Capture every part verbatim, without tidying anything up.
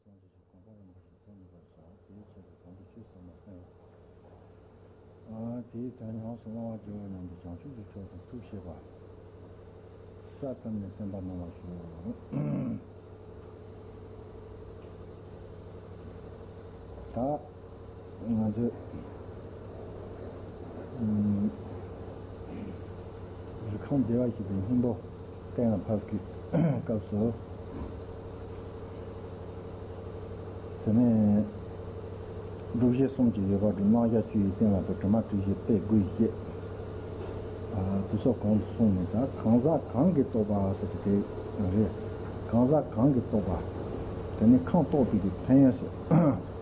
ཀྱང་ཅི་ཞིག་གོང་ས་རིན་པོ་ཆེ་ཐུགས་མི་དགོས་སོ། དེའི་ཆེད་དུ་དམ་པའི་ཆོས་གསུངས་པ་གསན། ཨ། དེའི་དོན་ཉམས་སུ་བླང་བར་འགྱུར་བ་སྙམ་དུ་བྱང་ཆུབ་ཀྱི་ཕྱོགས་སུ་ཐུགས་བསྐྱེད་པ། ས་ཐོབ་ནས་སེམས་དཔའ་རྣམས་ལ་ཞུ། ད་ང་ཚོས་ཨུམ། རི་ཁང་བདེ་བར་གཤེགས་པའི་སྙིང་པོ་གཏན་ལ་ཕབ་ཀྱི་སྐབས་སུ། དེ་ནས་སྒྲུབ་བྱེད་གསུམ་གྱི་ཡོད་པ་དང་། སྣང་བརྒྱད་ཅུ་ཡི་རྟེན་ལ་དང་། དྲི་མ་དྲི་བཞི་དཔེ་དགུ་ཡིས་བཤད། ཨ། དེ་སོགས་གོང་དུ་གསུངས་ནས། ད་གང་ཟག་གང་གིས་རྟོགས་པ་ཟེར་གྱི་དེ་རེད། གང་ཟག་གང་གིས་རྟོགས་པ། དེ་ནི་ཁམས་རྟོགས་པའི་གི་ཕན་ཡོན་ཟེར།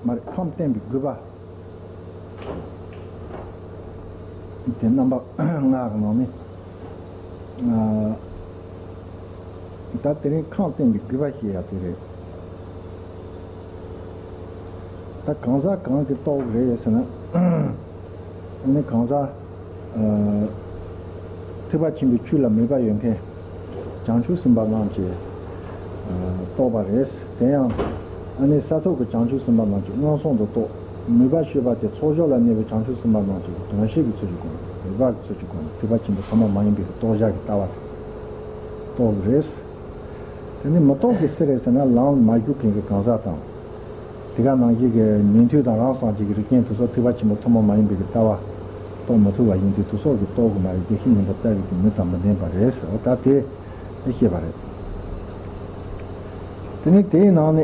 མ་རེད། ཁམས་བསྟན་པའི་དགོས་པ། དེ་རྣམ་པ་ལྔ་གི་ནང་ནས། ཨ། ད་དེ་རིང་ཁམས་བསྟན་པའི་དགོས་པ་ཞེས་ཡ་དེ་རེད། ད་གང་ཟག་གང་གིས་རྟོགས་རེད་ཟེར་ན། ཨ་ནི་གང་ཟག་ཨ། ཐེག་པ་ཆེན་པོའི་ཆོས་ལ་མོས་པ་ཡོད་མཁན་བྱང་ཆུབ་སེམས་དཔའ་རྣམས་ཀྱིས་ཨ། རྟོགས་པ་རེད། དེ་ཡང་ཨ་ནི་ས་ཐོབ་ཀྱི་བྱང་ཆུབ་སེམས་དཔའ་རྣམས་ཀྱིས་མངོན་སུམ་དུ་རྟོགས། མོས་པ་ཞུས་པ་དེ་ཚོགས་བསགས་ལ་གནས་པའི་བྱང་ཆུབ་སེམས་དཔའ་རྣམས་ཀྱིས་དོན་བྱེད་ཀྱི་ཚུལ་གྱི་སྒོ་ནས། མོས་པ་གི་ཚུལ་གྱི་སྒོ་ནས། ཐེག་པ་ཆེན་པོའི་ཐོག་མ་མ་ཡིན་པའི་རྟོགས་བྱ་གི་ལྟ་བ་དེ་རྟོགས་པ་རེད། དེ་ནི་མི་རྟོགས་ཀྱི་སུ་རེད་ཟེར་ན། ལམ་མ་ཞུགས་མཁན་གྱི་གང་ཟག་དང་། དེ་ག་ནང་བཞིན་གྱི་ཉན་ཐོས་དང་རང་སངས་རྒྱས་ཀྱི་རིགས་ཅན་དེ་ཚོ་ཐེག་པ་ཆེན་པོའི་ཐོག་མ་མ་ཡིན་པའི་གི་ལྟ་བ་རྟོགས་མི་ཐུབ་པ་ཡིན་དུས། དེ་ཚོ་གིས་རྟོགས་དགོས་མ་རེད། དེ་བཞིན་ཉན་པར་ལྟ་བའི་གི་མི་དང་མི་ལྡན་པ་རེད་ཟེར་བ། ད་དེ་བཤད་པ་རེད། དེ་ནི་དེའི་ནང་ནས།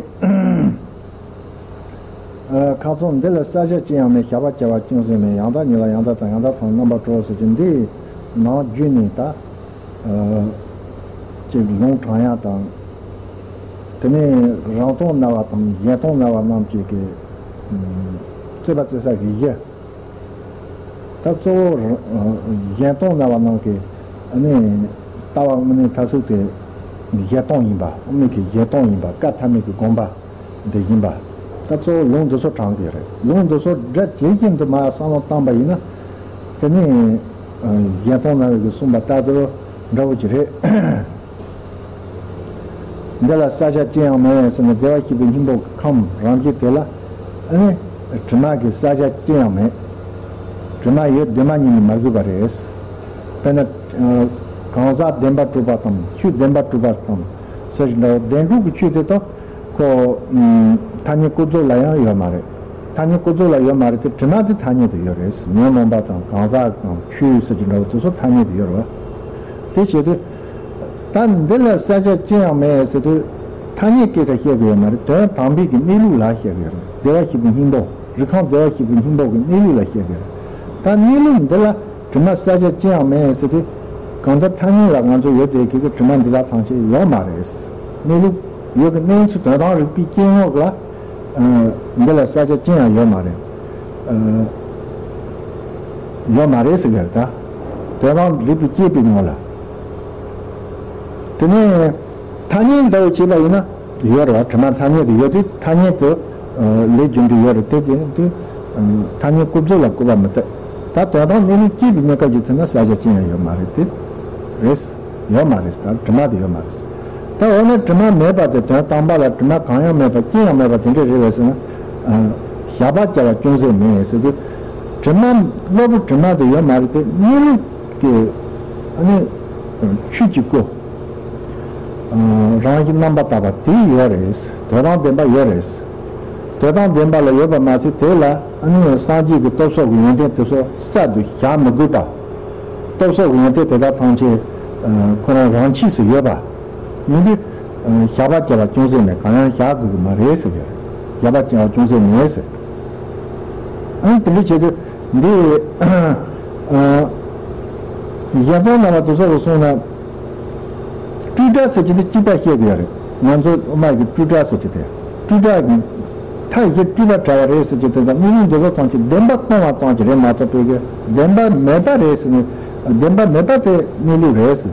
ཨ། ཁ་ཚོན་འདི་ལ་བསལ་བྱ་ཅི་ཡང་མེད། ཞགས་པ་བཅད་པ་ཅུང་ཟད་མེད། ཡང་དག་ཉིད་ལ་ཡང་དག་དང་། ཡང་དག་ཐམས་ལ་རྣམ་པར་གྲོལ་ཟེར་གྱི་འདི་ནང་བརྒྱུད་ནས། ད་ཨ། ཅིག་ལུང་དྲངས་ཡ་དང་། དེ་ནས་རང་སྟོང་སྨྲ་བ་དང་གཞན་སྟོང་སྨྲ་བ་རྣམས་ཀྱི་གི་ཨ། རྩོད་པ་རྩོད་ས་གི་གཞི། ད་གཙོ་བོ་གཞན་སྟོང་སྨྲ་བ་རྣམས་ཀྱི་ཨ་ནི་ལྟ་བ་དངོས་གནས་མཐར་ཐུག་དེ་གཞན་སྟོང་ཡིན་པ། དངོས་གནས་ཀྱི་གཞན་སྟོང་ཡིན་པ། བཀའ་ཐ་མའི་གི་དགོངས་པ་འདི་ཡིན་པ། ད་གཙོ་བོ་ལུང་འདི་ཚོ་དྲངས་ཀྱི་རེད། ལུང་འདི་ཚོ་སྒྲ་ཇི་བཞིན་དུ་མར་བསམ་བློ་བཏང་པ་ཡིན་ན། དེ་ནི་གཞན་སྟོང་སྨྲ་བའི་གི་གསུངས་པ་ལྟར་དུ་འདྲ་བོ་ཅིག་རེད། འདི་ལ་བསལ་བྱ་ཅི་ཡང་མེད་ཟེར་ནས། བདེ་བར་གཤེགས་པའི་སྙིང་པོ་ཁམས་རང་རྒྱུད་དེ་ལ་ཨ་ནི་དྲི་མ་གི་བསལ་བྱ་ཅི་ཡང་མེད། དྲི་མ་ཡོད་བདེན་པ་ཉིད་ནས་མ་གོས་པ་རེད། དཔེར་ན་གང་ཟག་བདེན་པར་གྲུབ་པ་དང་། ཆོས་བདེན་པར་གྲུབ་པ་དང་ཟེར་བཞིན་འདྲ་བོ། བདེན་གྲུབ་ཀྱི་ཆོས་དེ་དག་ཁོ་ཐ་སྙད་ཀུན་རྫོབ་ལ་ཡང་ཡོད་མ་རེད། ཐ་སྙད་ཀུན་རྫོབ་ལ་ཡོད་མ་རེད་དེ། དྲི་མ་དེ་ཐ་སྙད་དུ་ཡོད་རེད། ཉོན་མོངས་པ་དང་གང་ཟག་དང་ཆོས་ཟེར་གྱི་འདྲ་བོ་དེ་ཚོ་ཐ་སྙད་དུ་ཡོད་རེད་བ། དེ་བྱེད་དུས། ད་འདི་ལ་བསལ་བྱ་ཅི་ཡང་མེད་ཟེར་དུས། ཐ་སྙད་སྐད་ཆ་བཤད་དགོས་ཡོད་མ་རེད། དོན་དམ་པའི་གི་གནས་ལུགས་ལ་བཤད་དགོས་ཡོད་རེད། བདེ་བར་གཤེགས་པའི་སྙིང་པོ། རི་ཁམས་བདེ་བར་གཤེགས་པའི་སྙིང་པོ་གི་གནས་ལུགས་ལ་བཤད་དགོས་རེད། ད་གནས་ལུགས་འདི་ལ་དྲི་མ་བསལ་བྱ་ཅི་ཡང་མེད་ཟེར་དུས། གང་ལྟར་ཐ་སྙད་ལ་ང་ཚོ་ཡོད་དེ་གི་གི་དྲི་མ་འདི་དག་ཐམས་ཅད་ཡོད་མ་རེད། གནས་ལུགས་ཡོད་གི་གནས་ཚུལ་དོན་དམ་རིག་པའི་སྐྱེ་དངོས་ལ། ཨ། འདི་ལ་བསལ་བྱ་ཅི་ཡང་ཡོད་མ་རེད། ཨ། ཡོད་མ་རེད་ཟེར་གི་རེད་ད། དོན་དམ་རིག་པས་དཔྱད་པའི་ངོ་ལ། དེ་ནས་ཐ་སྙད་འདྲ་བོ་བྱས་པ་ཡིན་ན་ཡོད་རེད་བ། དྲི་མ་ཐ་སྙད་དུ་ཡོད་དུས། ཐ་སྙད་དུ་ལས་རྒྱུ་འབྲས་ཡོད་རེད་དེ། དེ་དུས་ཐ་སྙད་ཀུན་རྫོབ་ལ་བཀོད་པ་མི་བཏུབ། ད་དོན་དམ་གནས་ལུགས་སྐྱེས་པའི་གནས་སྐབས་ཀྱི་ཚེ་ན་བསལ་བྱ་ཅི་ཡང་ཡོད་མ་རེད་དེ། རེད། ཡོད་མ་རེད། ད་དྲི་མ་དེ་ཡོད་མ་རེད། ད་འོ་ན་དྲི་མ་མེད་པ་དེ། དོན་དམ་པ་ལ་དྲི་མ་གང་ཡང་མེད་པ། ཅི་ཡང་མེད་པ་དེ་འདྲ་རེད་པས་ཟེར་ན། ཨ། ཞགས་པ་བཅད་པ་ཅུང་ཟད་མེད་ཟེར་དུས། དྲི་མ་གློ་བུར་དྲི་མ་དེ་ཡོད་མ་རེད་དེ། གནས་ལུགས་ཀྱི་ཨ་ནི་ཆོས་ཀྱི་སྐུ། ཨ། རང་བཞིན་རྣམ་པར་དག་པ་དེ་ཡོད་རེད། དོན་དམ་བདེན་པ་ཡོད་རེད། དོན་དམ་བདེན་པ་ལ་ཡོད་པ་མ་ཚད། དེ་ལ་ཨ་ནི་སངས་རྒྱས་ཀྱི་སྟོབས་སོགས་ཀྱི་ཡོན་ཏན་དེ་ཚོ་གསར་དུ་བཞག་མི་དགོས་པ། སྟོབས་སོགས་ཀྱི་ཡོན་ཏན་དེ་དག་ཐམས་ཅད་ཁོ་རང་རང་ཆས་སུ་ཡོད་པ་ཡིན་དུས། ཞགས་པ་བཅད་པ་ཅུང་ཟད་མེད། གང་ཡང་བཞག་དགོས་ཀྱི་མ་རེད་ཟེར་གི་རེད། ཞགས་པ་བཅད་པ་ཅུང་ཟད་མེད་ཟེར། ཨ་ནི་དེ་འདྲ་བྱེད་དུས་འདི། ཨ། གཞན་སྟོང་སྨྲ་བ་དེ་ཚོ་གིས་གསུངས་ན། སྤྲོས་བྲལ་ཟེར་གྱི་དེ་གཅིག་པ་བཤད་ཀྱི་ཡོད་རེད། ང་ཚོ་སློབ་མ་གིས་སྤྲོས་བྲལ་ཟེར་གྱི་དེ། སྤྲོས་བྲལ་གྱི་མཐའ་བཞི་སྤྲོས་པ་བྲལ་བ་རེད་ཟེར་གྱི་དེ་དང་། གནས་ལུགས་འདི་ཚོ་ཐམས་ཅད་བདེན་པ་སྟོང་བ་ཙམ་གྱི་རེད་མ་གཏོགས། པའི་གི་བདེན་པ་མེད་པ་རེད་ཟེར་ནས། བདེན་པ་མེད་པ་དེ་གནས་ལུགས་རེད་ཟེར།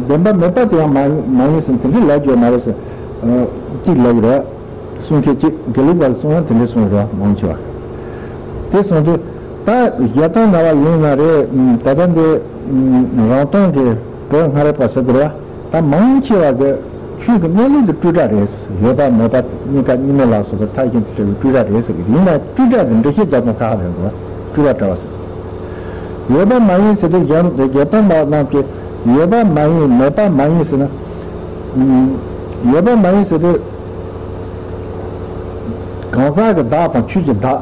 བདེན་པ་མེད་པ་དེ་ཡང་མ་མ་ཡིན་ཟེར། དེ་འདྲའི་ལབ་རྒྱུ་མ་རེད་ཟེར། གཅིག་ལབ་ཀྱི་རེད། གསུང་མཁན་གཅིག་དགེ་ལུགས་པ་ལ་གསུང་ཡང་དེ་འདྲའི་གསུང་རེད་མང་ཆེ་བ། དེ་གསུང་དུས་ད་གཞན་སྟོང་སྨྲ་བ་ཡིན་ན་རེད། ད་ལྟ་འདི་རང་སྟོང་གི་བོད་སྔ་རབས་པ་ཟེར་དགོས་རེད་བ། ད་མང་ཆེ་བ་གི་ ཆོས་ཀྱི་གནས་ལུགས་དེ་སྤྲོས་བྲལ་རེད། ཡོད་པ་མེད་པ་གཉིས་ཀ་གཉིས་མེད་ལ་སོགས་པ་མཐའ་གཞན་དུ་བྲལ་བའི་སྤྲོས་བྲལ་རེད་ཟེར་གི། ཡིན་ན་སྤྲོས་བྲལ་དེ་འགྲེལ་བཤད་རྒྱག་སྟངས་ཁ་ཁ་རེད་འདུག་སྤྲོས་བྲལ་བྲལ་བ་ཟེར། ཡོད་པ་མ་ཡིན་ཟེར་དུས་གཞན་དེ་རྒྱལ་དོན་པ་རྣམས་ཀྱིས་ཡོད་པ་མ་ཡིན་མེད་པ་མ་ཡིན་ཟེར་ན། ཡོད་པ་མ་ཡིན་ཟེར་དུས། གང་ཟག་གི་བདག་དང་ཆོས་ཀྱི་བདག་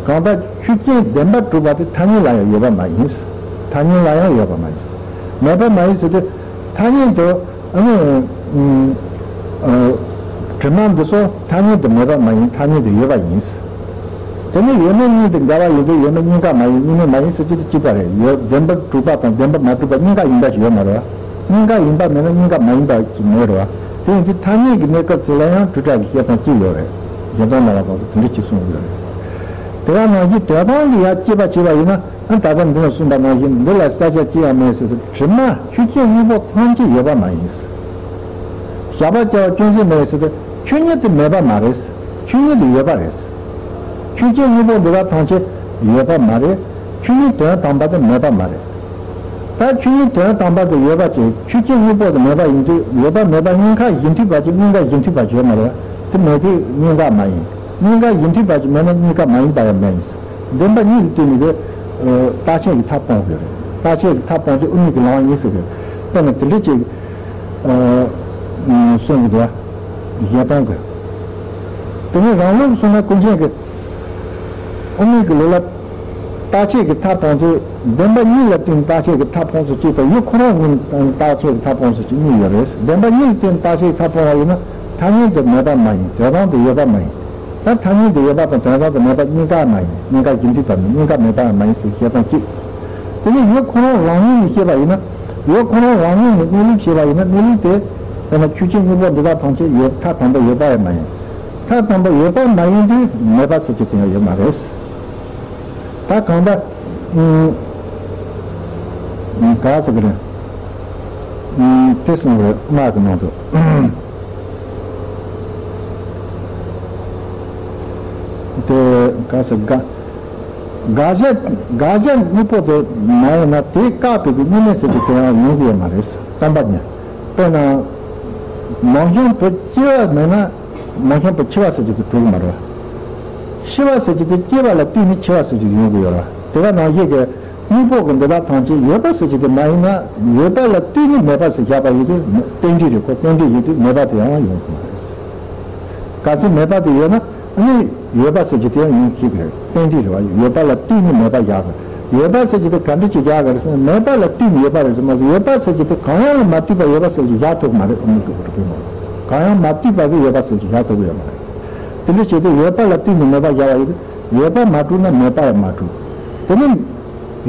གང་ལྟར་ཆོས་ཅན་བདེན་པར་གྲུབ་པ་དེ་ཐ་སྙད་ལ་ཡང་ཡོད་པ་མ་ཡིན། ཐ་སྙད་ལ་ཡང་ཡོད་པ་མ་ཡིན། མེད་པ་མ་ཡིན་ཟེར་དུས་ཐ་སྙད་དུ་ཨ་ནི་དྲི་མ་འདི་ཚོ་ཐ་སྙད་དུ་མེད་པ་མ་ཡིན། ཐ་སྙད་དུ་ཡོད་པ་ཡིན། དེ་ནི་ཡོད་མེད་གཉིས་དེ་འགལ་བ་ཡིན་དུས་ཡོད་མེད་གཉིས་ཀ་མ་ཡིན། གཉིས་མེད་མ་ཡིན་ཟེར་རྒྱུ་དེ་གཅིག་པ་རེད། ཡོད་བདེན་པར་གྲུབ་པ་དང་བདེན་པར་མ་གྲུབ་པ་གཉིས་ཀ་ཡིན་པ་ཞིག་ཡོད་མ་རེད་བ། གཉིས་ཀ་ཡིན་པ་མེད་ན་གཉིས་ཀ་མ་ཡིན་པ་ཞིག་མེད་རེད་བ། དེ་ཡིན་དུས་ཐ་སྙད་ཀྱི་གནས་སྐབས་ཚོ་ལ་ཡང་སྤྲོས་བྲལ་གྱི་བཤད་སྟངས་གཅིག་ཡོད་རེད། རྒྱལ་དོན་བླ་མ་ཁོང་གིས་དེ་འདྲ་ཅིག་གསུངས་ཡོད་རེད། དེ་ག་ནང་བཞིན་དོན་དམ་གྱི་ཡང་དཔྱད་པ་བྱས་པ་ཡིན་ན། ཨ་ད་ལྟ་འདི་ན་གསུངས་པ་ནང་བཞིན་འདི་ལ་བསལ་བྱ་ཅི་ཡང་མེད་ཟེར་དུས་དྲི་མ་ཆོས་ཅན་དངོས་པོ་ཐམས་ཅད་ཡོད་པ་མ་ཡིན། བཞག་པར་བྱ་བ་ཅུང་ཟད་མེད་ཟེར་དུས་ཆོས་ཉིད་དེ་མེད་པ་མ་རེད། ཆོས་ཉིད་དེ་ཡོད་པ་རེད། ཆོས་ཅན་དངོས་པོ་འདི་དག་ཐམས་ཅད་ཡོད་པ་མ་རེད། ཆོས་ཉིད་དོན་དམ་པ་དེ་མེད་པ་མ་རེད། ད་ཆོས་ཉིད་དོན་དམ་པ་དེ་ཡོད་པ་ཅིག་ཆོས་ཅན་དངོས་པོ་དེ་མེད་པ་ཡིན་དུས་ཡོད་པ་མེད་པ་གཉིས་ཀ་གཞི་མཐུན་པ་ཅིག་གཉིས་ཀ་གཞི་མཐུན་པ་ཅིག་ཡོད་མ་རེད། དེ་མེད་དུས་གཉིས་ཀ་མ་ཡིན། གཉིས་ཀ་གཞི་མཐུན་པ་ཅིག་མེད་ན་གཉིས་ཀ་མ་ཡིན་པ་ཡང་མེད་ཡིན། བདེན་པ་གཉིས་ལ་བརྟེན་ནས་ཀྱི་རྟག་ཆད་ཀྱི་མཐའ་སྤོང་དགོས་རེད། རྟག་ཆད་ཀྱི་མཐའ་སྤོང་དུས་དབུ་མའི་གི་ལམ་ཡིན་ཟེར་གི། དཔེར་ན་དེ་འདྲ་ཅིག་གསུངས་ཀྱི་འདུག་བ། གཞན་དོན་གྱི། དེ་ནས་རང་ལུགས་སུ་སོང་ན་ཀུན་མཁྱེན་གྱི་དབུ་མའི་གི་ལུགས་ལ་རྟག་ཆད་ཀྱི་མཐའ་སྤོང་དུས་བདེན་པ་གཉིས་ལ་བརྟེན་རྟག་ཆད་ཀྱི་མཐའ་སྤོང་ཚུལ་གཅིག་དང་ཡུལ་ཁོ་རང་ངོས་རྟག་ཆད་ཀྱི་མཐའ་སྤོང་ཚུལ་གཅིག་གཉིས་ཡོད་རེད། བདེན་པ་གཉིས་ལ་བརྟེན་རྟག་ཆད་ཀྱི་མཐའ་སྤོང་བ་ཡིན་ན་ཐ་སྙད་དུ་མེད་པ་མ་ཡིན། དོན་དམ་དུ་ཡོད་པ་མ་ཡིན། ད་ཐ་སྙད་དུ་ཡོད་པ་དང་དོན་དམ་དུ་མེད་པ་གཉིས་ཀ་མ་ཡིན། གཉིས་ཀ་གཞི་མཐུན་པ་མིན། གཉིས་ཀ་མེད་པ་མ་ཡིན་ཟེར་བཤད་སྟངས་གཅིག་དེ་ནས་ཡུལ་ཁོ་རང་རང་ངོས་ནས་བཤད་པ་ཡིན་ན། ཡུལ་ཁོ་རང་རང་ངོས་ནས་གནས་ལུགས་བཤད་པ་ཡིན་ན་གནས་ལུགས་དེ་དཔེར་ན་ཆོས་ཅན་དངོས་པོ་འདི་དག་ཐམས་ཅད་ཡོད་མཐའ་དམ་པར་ཡོད་པ་ཡང་མ་ཡིན། མཐའ་དམ་པར་ཡོད་པ་མ་ཡིན་དུས་མེད་པ་ཟེར་རྒྱུ་དེ་ཡང་ཡོད་མ་རེད། ད་གང་ལྟར། ག་ཟེར་གི་རེད། དེ་གསུངས་རེད་སྔགས་ཀྱི་ནང་དུ། དེ་ག་ཟེར་དགག་དགག་བྱ་དགག་བྱ་དངོས་པོ་དེ་མ་ཡིན་ན་དེས་བཀག་པའི་གི་གཉིས་མེད་ཟེར་གྱི་དེ་ཡང་ཡོང་གི་ཡོད་མ་རེད། སྟོང་པ་ཉིད། དཔེར་ན། མང་གཞན་བུ་སྐྱེ་བ་མེད་ན། མ་ཤེས་པ་འཆི་བ་ཟེར་རྒྱུ་དེ་གྲུབ་ཀྱི་མ་རེད། ཤི་བ་ཟེར་རྒྱུ་དེ་སྐྱེས་པ་ལ་ལྟོས་ནས་འཆི་བ་ཟེར་རྒྱུ་ཡོང་གི་ཡོད་རེད། དེ་ག་ནང་བཞིན་གྱི་དངོས་པོ་གི་འདི་དག་ཐམས་ཅད་ཡོད་པ་ཟེར་རྒྱུ་དེ་མ་ཡིན་ན་ཡོད་པ་ལ་ལྟོས་ནས་མེད་པ་ཟེར་བཞག་པ་ཡིན་དུས་རྟེན་འབྲེལ་རེད། ཁོ་རྟེན་འབྲེལ་ཡིན་དུས་མེད་པ་དེ་ཡང་ཡོང་གི་མ་རེད། གལ་སྲིད་མེད་པ་དེ་ཡོད་ན་ཨ་ནི་ཡོད་པ་ཟེར་རྒྱུ་དེ་ཡང་ཡོང་གི་རེད། རྟེན་འབྲེལ་རེད་བ། ཡོད་པ་ལ་ལྟོས་ནས་མེད་པ་བཞག་གི། ཡོད་པ་ཟེར་རྒྱུ་དེ་ག་འདྲ་ཅིག་བཞག་གི་རེད་ཟེར་ན་མེད་པ་ལ་ལྟོས་ནས་ཡོད་པ་རེད་ཟེར་མ་ཟེར། ཡོད་པ་ཟེར་རྒྱུ་དེ་གང་ཡང་ལ་མ་ལྟོས་པ་ཡོད་པ་ཟེར་རྒྱུ་བཞག་ཐུབ་ཀྱི་མ་རེད། ཨ་ནི་གང་ཡང་མ་ལྟོས་པ་གི་ཡོད་པ་ཟེར་རྒྱུ་བཞག་ཐུབ་ཀྱི་ཡོད་མ་རེད། དེ་འདྲ་བྱས་ཏེ་ཡོད་པ་ལ་ལྟོས་ནས་མེད་པ་བཞག་པ་ཡིན་ན་ཡོད་པ་མ་གྲུབ་ན་མེད་པ་ཡང་མ་གྲུབ། དེ་ནི་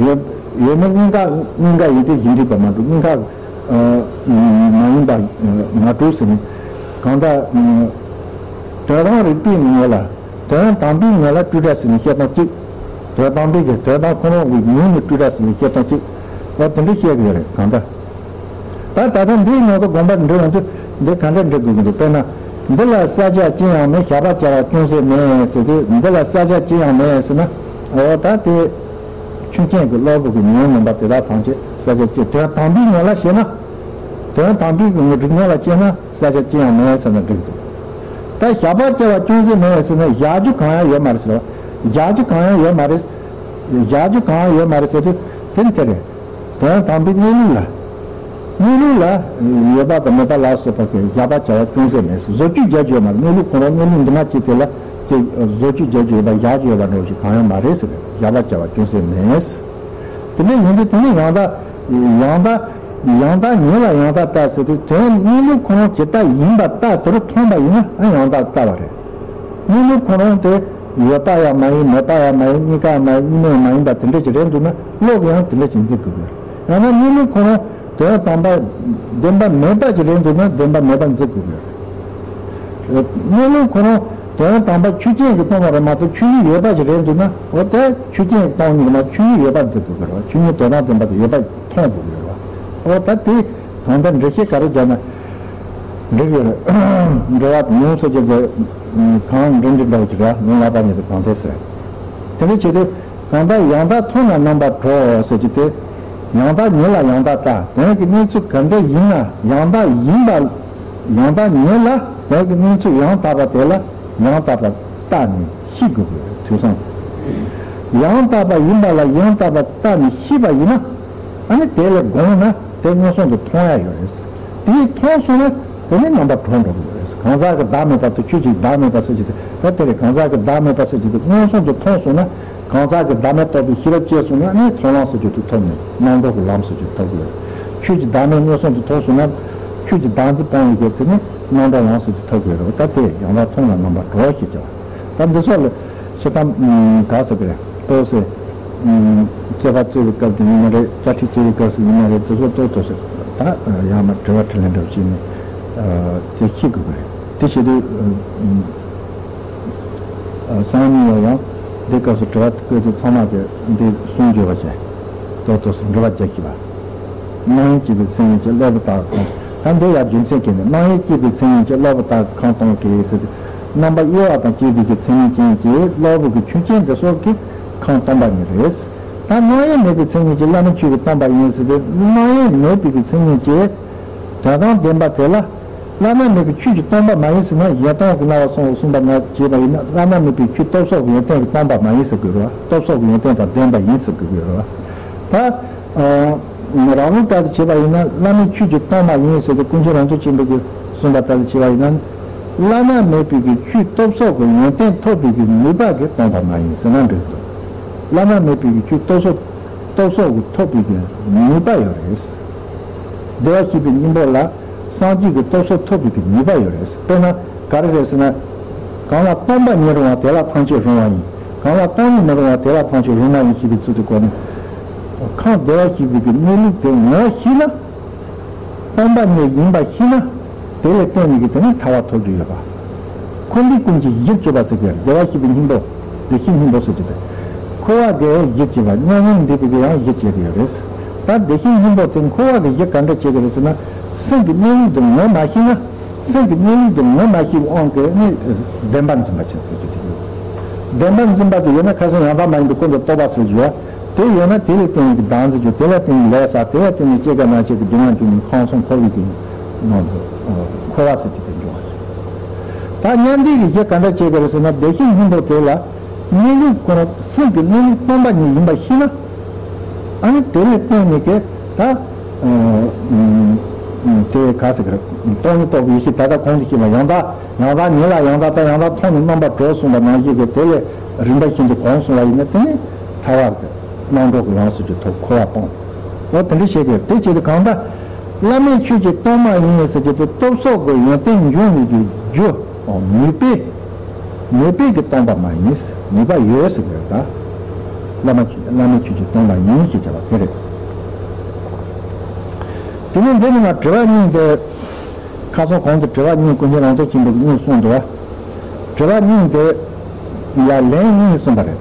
ཡོད་ཡོད་མེད་གཉིས་ཀ་གཉིས་ཀ་ཡིན་དུས་གཞི་འགྲིག་པ་མ་གྲུབ། གཉིས་ཀ་མ་ཡིན་པ་མ་གྲུབ་ཟེར་ནས་གང་ལྟར་དོན་རང་རིག་པའི་ངོ་ལ། དོན་དམ་པའི་ངོ་ལ་སྤྲོས་བྲལ་ཟེར་ནས་བཤད་སྟངས་གཅིག་དོན་དམ་པའི་གི་དོན་དམ་ཁོ་རང་གི་ངོས་ནས་སྤྲོས་བྲལ་ཟེར་ནས་བཤད་སྟངས་གཅིག་འོ་དེ་འདྲ་བཤད་གི་ཡོད་རེད་གང་ལྟར། ད་ད་ལྟ་འདིའི་ནང་དུ་དགོངས་པ་འགྲེལ་ཡོང་དུས་འདི་ག་འདྲ་འགྲེལ་དགོས་ཀྱི་འདུག་དཔེར་ན། འདི་ལ་བསལ་བྱ་ཅི་ཡང་མེད། བཞག་པར་བྱ་བ་ཅུང་ཟད་མེད་ཟེར་དུས་འདི་ལ་བསལ་བྱ་ཅི་ཡང་མེད་ཟེར་ན། འོ་ད་དེ་ཆོས་ཅན་གྱི་གློ་བུར་གྱི་ཉོན་མོངས་པ་དེ་དག་ཐམས་ཅད་བསལ་བྱ་ཅི། དོན་དམ་པའི་ངོ་ལ་བཤད་ན། དོན་དམ་པའི་གི་ངོ་རིག་ངོ་ལ་བཤད་ན། བསལ་བྱ་ཅི་ཡང་མེད་ཟེར་ན་འགྲིག་འདུག་ད་བཞག་པར་བྱ་བ་ཅུང་ཟད་མེད་ཟེར་ན་བཞག་རྒྱུ་གང་ཡང་ཡོད་མ་རེད་ཟེར་བ། བཞག་རྒྱུ་གང་ཡང་ཡོད་མ་རེད། བཞག་རྒྱུ་གང་ཡང་ཡོད་མ་རེད་ཟེར་དུས་དེ་ནི་དེ་རེད། དོན་དམ་པའི་གནས་ལུགས་ལ། གནས་ལུགས་ལ་ཡོད་པ་དང་མེད་པ་ལ་སོགས་པ་གི་བཞག་པར་བྱ་བ་ཅུང་ཟད་མེད་ཟེར། བཟོ་བཅོས་རྒྱག་རྒྱུ་ཡོད་མ་རེད། གནས་ལུགས་ཁོ་རང་གནས་ལུགས་འདི་མ་སྐྱེས་དེ་ལ་དེ་བཟོ་བཅོས་རྒྱག་རྒྱུ་ཡོད་པ་བཞག་རྒྱུ་ཡོད་པ་འདྲ་བོ་ཞིག་གང་ཡང་མ་རེད་ཟེར། བཞག་པར་བྱ་བ་ཅུང་ཟད་མེད། དེ་འདྲ་ཡིན་དུས་དེ་ནི་ཡང་དག་ཡང་དག་ཡང་དག་ཉིད་ལ་ཡང་དག་ལྟ་ཟེར་དུས་དོན་གནས་ལུགས་ཁོ་རང་ཇི་ལྟ་ཡིན་པ་ལྟ་དེ་རུ་མཐོང་པ་ཡིན་ན་ཨ་ཡང་དག་ལྟ་བ་རེད། གནས་ལུགས་ཁོ་རང་དེ་ཡོད་པ་ཡང་མ་ཡིན། མེད་པ་ཡང་མ་ཡིན། གཉིས་ཀ་ཡང་མ་ཡིན། གཉིས་མེད་ཡང་མ་ཡིན་པ་དེ་འདྲ་ཅིག་རེད་འདུག་ན་བློ་གིས་ཡང་དེ་འདྲ་ཅིག་འཛིན་དགོས་ཀྱི་རེད། ཡང་ན་གནས་ལུགས་ཁོ་རང་དོན་དམ་པ་བདེན་པ་མེད་པ་ཅིག་རེད་འདུག་ན་བདེན་པ་མེད་པ་འཛིན་དགོས་ཀྱི་རེད། གནས་ལུགས་ཁོ་རང་དོན་དམ་པ་ཆོས་ཅན་གྱིས་སྟོང་བ་རེད་མ་གཏོགས་ཆོས་ཉིད་ཡོད་པ་ཞིག་རེད་འདུག་ན་འོ་དེ་ཆོས་ཅན་གྱིས་སྟོང་ཉིད་མ་ཆོས་ཉིད་ཡོད་པ་འཛིན་དགོས་ཀྱི་རེད་བ། ཆོས་ཉིད་དོན་དམ་བདེན་པ་དེ་ཡོད་པ་མཐོང་དགོས་ཀྱི་རེད་བ། འོ་ད་དེ་གང་ལྟར་འགྲེལ་བཤད་ག་རེ་བརྒྱབ་ན་འགྲིག་ཡོད་རེད། འགྲེལ་བ་དེ་ཉུང་སུ་ཅིག་གི་གང་འགྲིག་འགྲིག་འདྲ་བོ་ཅིག་རེད། ལུང་ལ་པ་ཉིད་དུ་གང་ཐེ་ཟེར། དེ་འདྲ་བྱེད་དུས་གང་ལྟར་ཡང་དག་མཐོང་ན་རྣམ་པར་གྲོལ་ཟེར་གྱི་དེ། ཡང་དག་ཉིད་ལ་ཡང་དག་ལྟ། དོན་གྱི་གནས་ཚུལ་ག་འདྲ་ཡིན་ན་ཡང་དག་ཡིན་པ། ཡང་དག་ཉིད་ལ་དེ་གི་གནས་ཚུལ་ཡང་དག་པ་དེ་ལ་ཡང་དག་པར་བལྟས་ནས་ཤེས་དགོས་པའི་དུས་སང་། ཡང་དག་པ་ཡིན་པ་ལ་ཡང་དག་པར་བལྟས་ནས་ཤེས་པ་ཡིན་ན། ཨ་ནི་དེ་ལས་དགོངས་ན་དེ་མངོན་སུམ་དུ་མཐོང་ཡ་ཡོད་རེད། དེ་མཐོང་སོང་ན་དེ་ནི་རྣམ་པར་གྲོལ་འགྲོ་གི་ཡོད་རེད། གང་ཟག་གི་བདག་མེད་པ་དེ་ཆོས་ཅན་བདག་མེད་པ་ཟེར་གྱི་དེ་ད་དེ་རེད། གང་ཟག་གི་བདག་མེད་པ་ཟེར་གྱི་དེ་མངོན་སུམ་དུ་མཐོང་སོང་ན། གང་ཟག་གི་བདག་མེད་རྟོགས་པའི་ཤེས་རབ་སྐྱེས་སོང་ན་ནི་མཐོང་ལམ་ཟེར་རྒྱུ་དེ་ཐོབ་ནས་རྣམ་གྲོལ་གྱི་ལམ་ཟེར་རྒྱུ་ཐོབ་དགོས། ཆོས་ཀྱི་བདག་མེད་མངོན་སུམ་དུ་ཐོབ་སོང་ན། ཆོས་ཀྱི་བདག་འཛིན་སྤོང་བའི་རྒྱུ་དེ་ནི་རྣམ་གྲོལ་ལམ་ཟེར་རྒྱུ་ཐོབ་དགོས་རེད། ད་དེ་ཡང་དག་མཐོང་ལ་རྣམ་པར་གྲོལ་ཞེས་བྱ་བ། ད་འདི་སོགས་ལ་ཤི་ཐམ་ག་ཟེར་གི་རེད། ཏོག་ཙེ་རྩོད་པ་རྩོད་པའི་སྐབས་དེ་ཡིན་ན་རེད། བཅར་འདྲི་བྱེད་པའི་སྐབས་སུ་ཡིན་ན་རེད། འདི་སོགས་ཏོག་ཏོག་ཙེ་ད་ཡང་མ་དྲི་བ་དྲིས་ལན་འདྲ་བོ་བྱས་ནས་དེ་ཤེས་དགོས་གི་རེད། དེ་བྱེད་དུས། སང་ཉིན་ཡང་ཡང་འདི་སྐབས་སུ་དྲི་བ་བཀོད་དུས་ཚང་མ་གིས་འདི་གསུང་བརྗོད་པ་བྱས། ཏོག་ཏོག་ཙམ་འགྲེལ་པ་རྒྱག་ཤེས་པ། སྣང་ཡུལ་སྐྱེས་པའི་མཚན་ཉིད་ཀྱིས་གློ་བུར་ལྟ་བ་གང་། ད་འདི་ཡང་རྒྱུ་མཚན་གྱིས་ནི། སྣང་ཡུལ་སྐྱེས་པའི་མཚན་ཉིད་ཀྱིས་གློ་བུར་ལྟ་བ་གང་སྟོན་གྱི་ཟེར་ཏེ། རྣམ་པ་དབྱེ་བ་དང་བཅས་པའི་གི་མཚན་ཉིད་ཅན་གྱི་གློ་བུར་གྱི་ཆོས་ཅན་འདི་སོགས་ཀྱིས་གང་སྟོན་པ་ཉིད་རེད། ད་སྣང་ཡུལ་མེད་པའི་མཚན་ཉིད་ཀྱིས་བླ་མེད་ཆོས་ཀྱིས་སྟོན་པ་ཡིན་ཟེར་ཏེ། སྣང་ཡུལ་མེད་པའི་གི་མཚན་ཉིད་ཀྱིས་དོན་དམ་བདེན་པ་དེ་ལ། བླ་ན་མེད་པའི་ཆོས་ཀྱིས་སྟོན་པ་མ་ཡིན་ཟེར་ན། གཞན་སྟོང་གི་སྣང་བ་སོང་བ་གསུངས་པ་ནང་བྱས་པ་ཡིན་ན། བླ་ན་མེད་པའི་ཆོས་སྟོབས་སོགས་ཀྱི་ཡོན་ཏན་གྱིས་སྟོན་པ་མ་ཡིན་ཟེར་དགོས་རེད་བ། སྟོབས་སོགས་ཀྱི་ཡོན་ཏན་དང་ལྡན་པ་ཡིན་ཟེར་དགོས་ཀྱི་རེད་བ། ད། ཨ། རང་ལུགས་ལྟར་དུ་བྱས་པ་ཡིན་ན། བླ་མེད་ཆོས་ཀྱིས་སྟོན་པ་ཡིན་ཟེར་ཏེ་ཀུན་མཁྱེན་རང་གྲོལ་ཆེན་པོ་གིས་གསུངས་པ་ལྟར་དུ་བྱས་པ་ཡིན་ན། བླ་ན་མེད་པའི་གི་ཆོས་སྟོབས་སོགས་ཀྱི་ཡོན་ཏན་ཐོབ་པའི་གི་ནུས་པ་གིས་སྟོན་པ་མ་ཡིན་ཟེར་ན་འགྲིག་འདུག་བླ་ན་མེད་པའི་གི་ཆོས་སྟོབས་སོགས་སྟོབས་སོགས་ཀྱིས་ཐོབ་པའི་གི་ནུས་པ་ཡོད་རེད། བདེ་བར་གཤེགས་པའི་སྙིང་པོ་ལ་སངས་རྒྱས་ཀྱི་སྟོབས་སོགས་ཐོབ་པའི་གི་ནུས་པ་ཡོད་རེད། དཔེར་ན་ག་རེ་རེད་ཟེར་ན། གང་ལ་སྟོན་པ་ཉིད་རུང་བ་དེ་ལ་ཐམས་ཅད་རུང་བ་ཡིན། གང་ལ་སྟོན་པ་ཉིད་མི་རུང་བ་དེ་ལ་ཐམས་ཅད་རུང་བ་ཡིན་ཞེས་པའི་ཚུལ་དུ་བཀོད་ནས། ཁམས་བདེ་བར་གཤེགས་པའི་གི་གནས་ལུགས་དེ་ངོ་ཤེས་ན། སྟོན་པ་ཉིད་ཡིན་པ་ཤེས་ན། དེ་ལས་བརྟེན་ནས་ཀྱི་དེ་ནི་ཐར་པ་ཐོབ་ཀྱི་ཡོད་པ། འཁོར་འདས་ཀུན་གྱི་གཞིར་གྱུར་པ་ཟེར་གྱི་ཡོད་རེད། བདེ་བར་གཤེགས་པའི་སྙིང་པོ། བདེ་གཤེགས་སྙིང་པོ་ཟེར་གྱི་དེ། འཁོར་བ་གི་གཞིར་གྱུར་པ། མཉམ་མྱོང་འདས་པའི་གི་ཡང་གཞིར་གྱུར་གྱི་ཡོད་རེད། ད་བདེ་གཤེགས་སྙིང་པོ་དེ་འཁོར་བ་གི་གཞི་ག་འདྲ་བྱེད་ཀྱི་རེད་ཟེར་ན། སེམས་ཀྱི་གནས་ལུགས་དེ་ངོ་མ་ཤེས་ན། སེམས་ཀྱི་གནས་ལུགས་དེ་ངོ་མ་ཤེས་པའི་དབང་གིས་ནི་བདེན་པར་འཛིན་པ་བྱེད་ཟེར་གྱི་དེ་ཡོད། བདེན་པར་འཛིན་པ་དེ་ཡོད་ན་ཁ་སང་ཡང་དག་མ་ཡིན་པའི་ཀུན་ཏུ་རྟོག་པ་ཟེར་གྱི་ཡོད། དེ་ཡོད་ན་དེ་ལས་བརྟེན་ནས་བདག་འཛིན་རྒྱུ། དེ་ལ་བརྟེན་ནས་ལས་བསགས། དེ་ལ་བརྟེན་ནས་སྐྱེ་རྒ་ན་འཆི་གི་སྡུག་བསྔལ་རྒྱུ་ནི་ཁམས་གསུམ་འཁོར་བའི་གི་ནང་དུ་འཁོར་བ་ཟེར་གྱི་དེ་འབྱུང་བ་རེད། ད་མཉམ་འདས་ཀྱི་གཞི་ག་འདྲ་བྱེད་དགོས་རེད་ཟེར་ན། བདེ་གཤེགས་སྙིང་པོ་དེ་ལ་གནས་ལུགས་ཁོ་ན་སེམས་ཀྱི་གནས་ལུགས་སྟོང་པ་ཉིད་ཡིན་པ་ཤེས་ན། ཨ་ནི་དེ་ལས་བརྟེན་ནས་ཀྱི་ད་དེ་ག་ཟེར་གི་རེད། སྟོང་ཉིད་རྟོགས་པའི་ཡེ་ཤེས་ད་ལྟ་གོང་དུ་བཤད་པ་ཡང་དག་ཡང་དག་ཉིད་ལ་ཡང་དག་ལྟ། ཡང་དག་མཐོང་ནས་རྣམ་པར་གྲོལ་གསུངས་པ་ནང་བཞིན་གྱི་དེ་ལས་རིམ་པ་བཞིན་དུ་གོང་གསུངས་པ་ཡིན་ན། དེ་ནི་ཐར་པ་གི་རྣམ་གྲོལ་གྱི་ལམ་ཟེར་རྒྱུ་ཐོབ། འཁོར་བ་སྤངས། འོ་དེ་འདྲ་བྱེད་དགོས། དེ་བྱེད་དུས་གང་ལྟར་བླ་མེད་ཆོས་ཀྱིས་སྟོན་པ་ཡིན་ཟེར་རྒྱུ་དེ་སྟོབས་སོགས་ཀྱི་ཡོན་ཏན་འབྱུང་བའི་གི་རྒྱུ། འོ་ནུས་པས་ནུས་པས་ཀྱིས་སྟོན་པ་མ་ཡིན། ནུས་པ་ཡོད་ཟེར་དགོས་ད། བླ་མ་བླ་མེད་ཆོས་ཀྱིས་སྟོན་པ་ཡིན་ཞེས་བྱ་བ་དེ་རེད། དེ་ནས་འདི་ནི་ང་དྲི་བ་གཉིས་དེ། ཁ་སང་གོང་དུ་དྲི་བ་གཉིས་ཀུན་མཁྱེན་རང་གྲོལ་ཆེན་པོ་གིས་གཉིས་གསུངས་འདུག་བ། དྲི་བ་གཉིས་དེ་ལ་ལན་གཉིས་གསུངས་པ་རེད།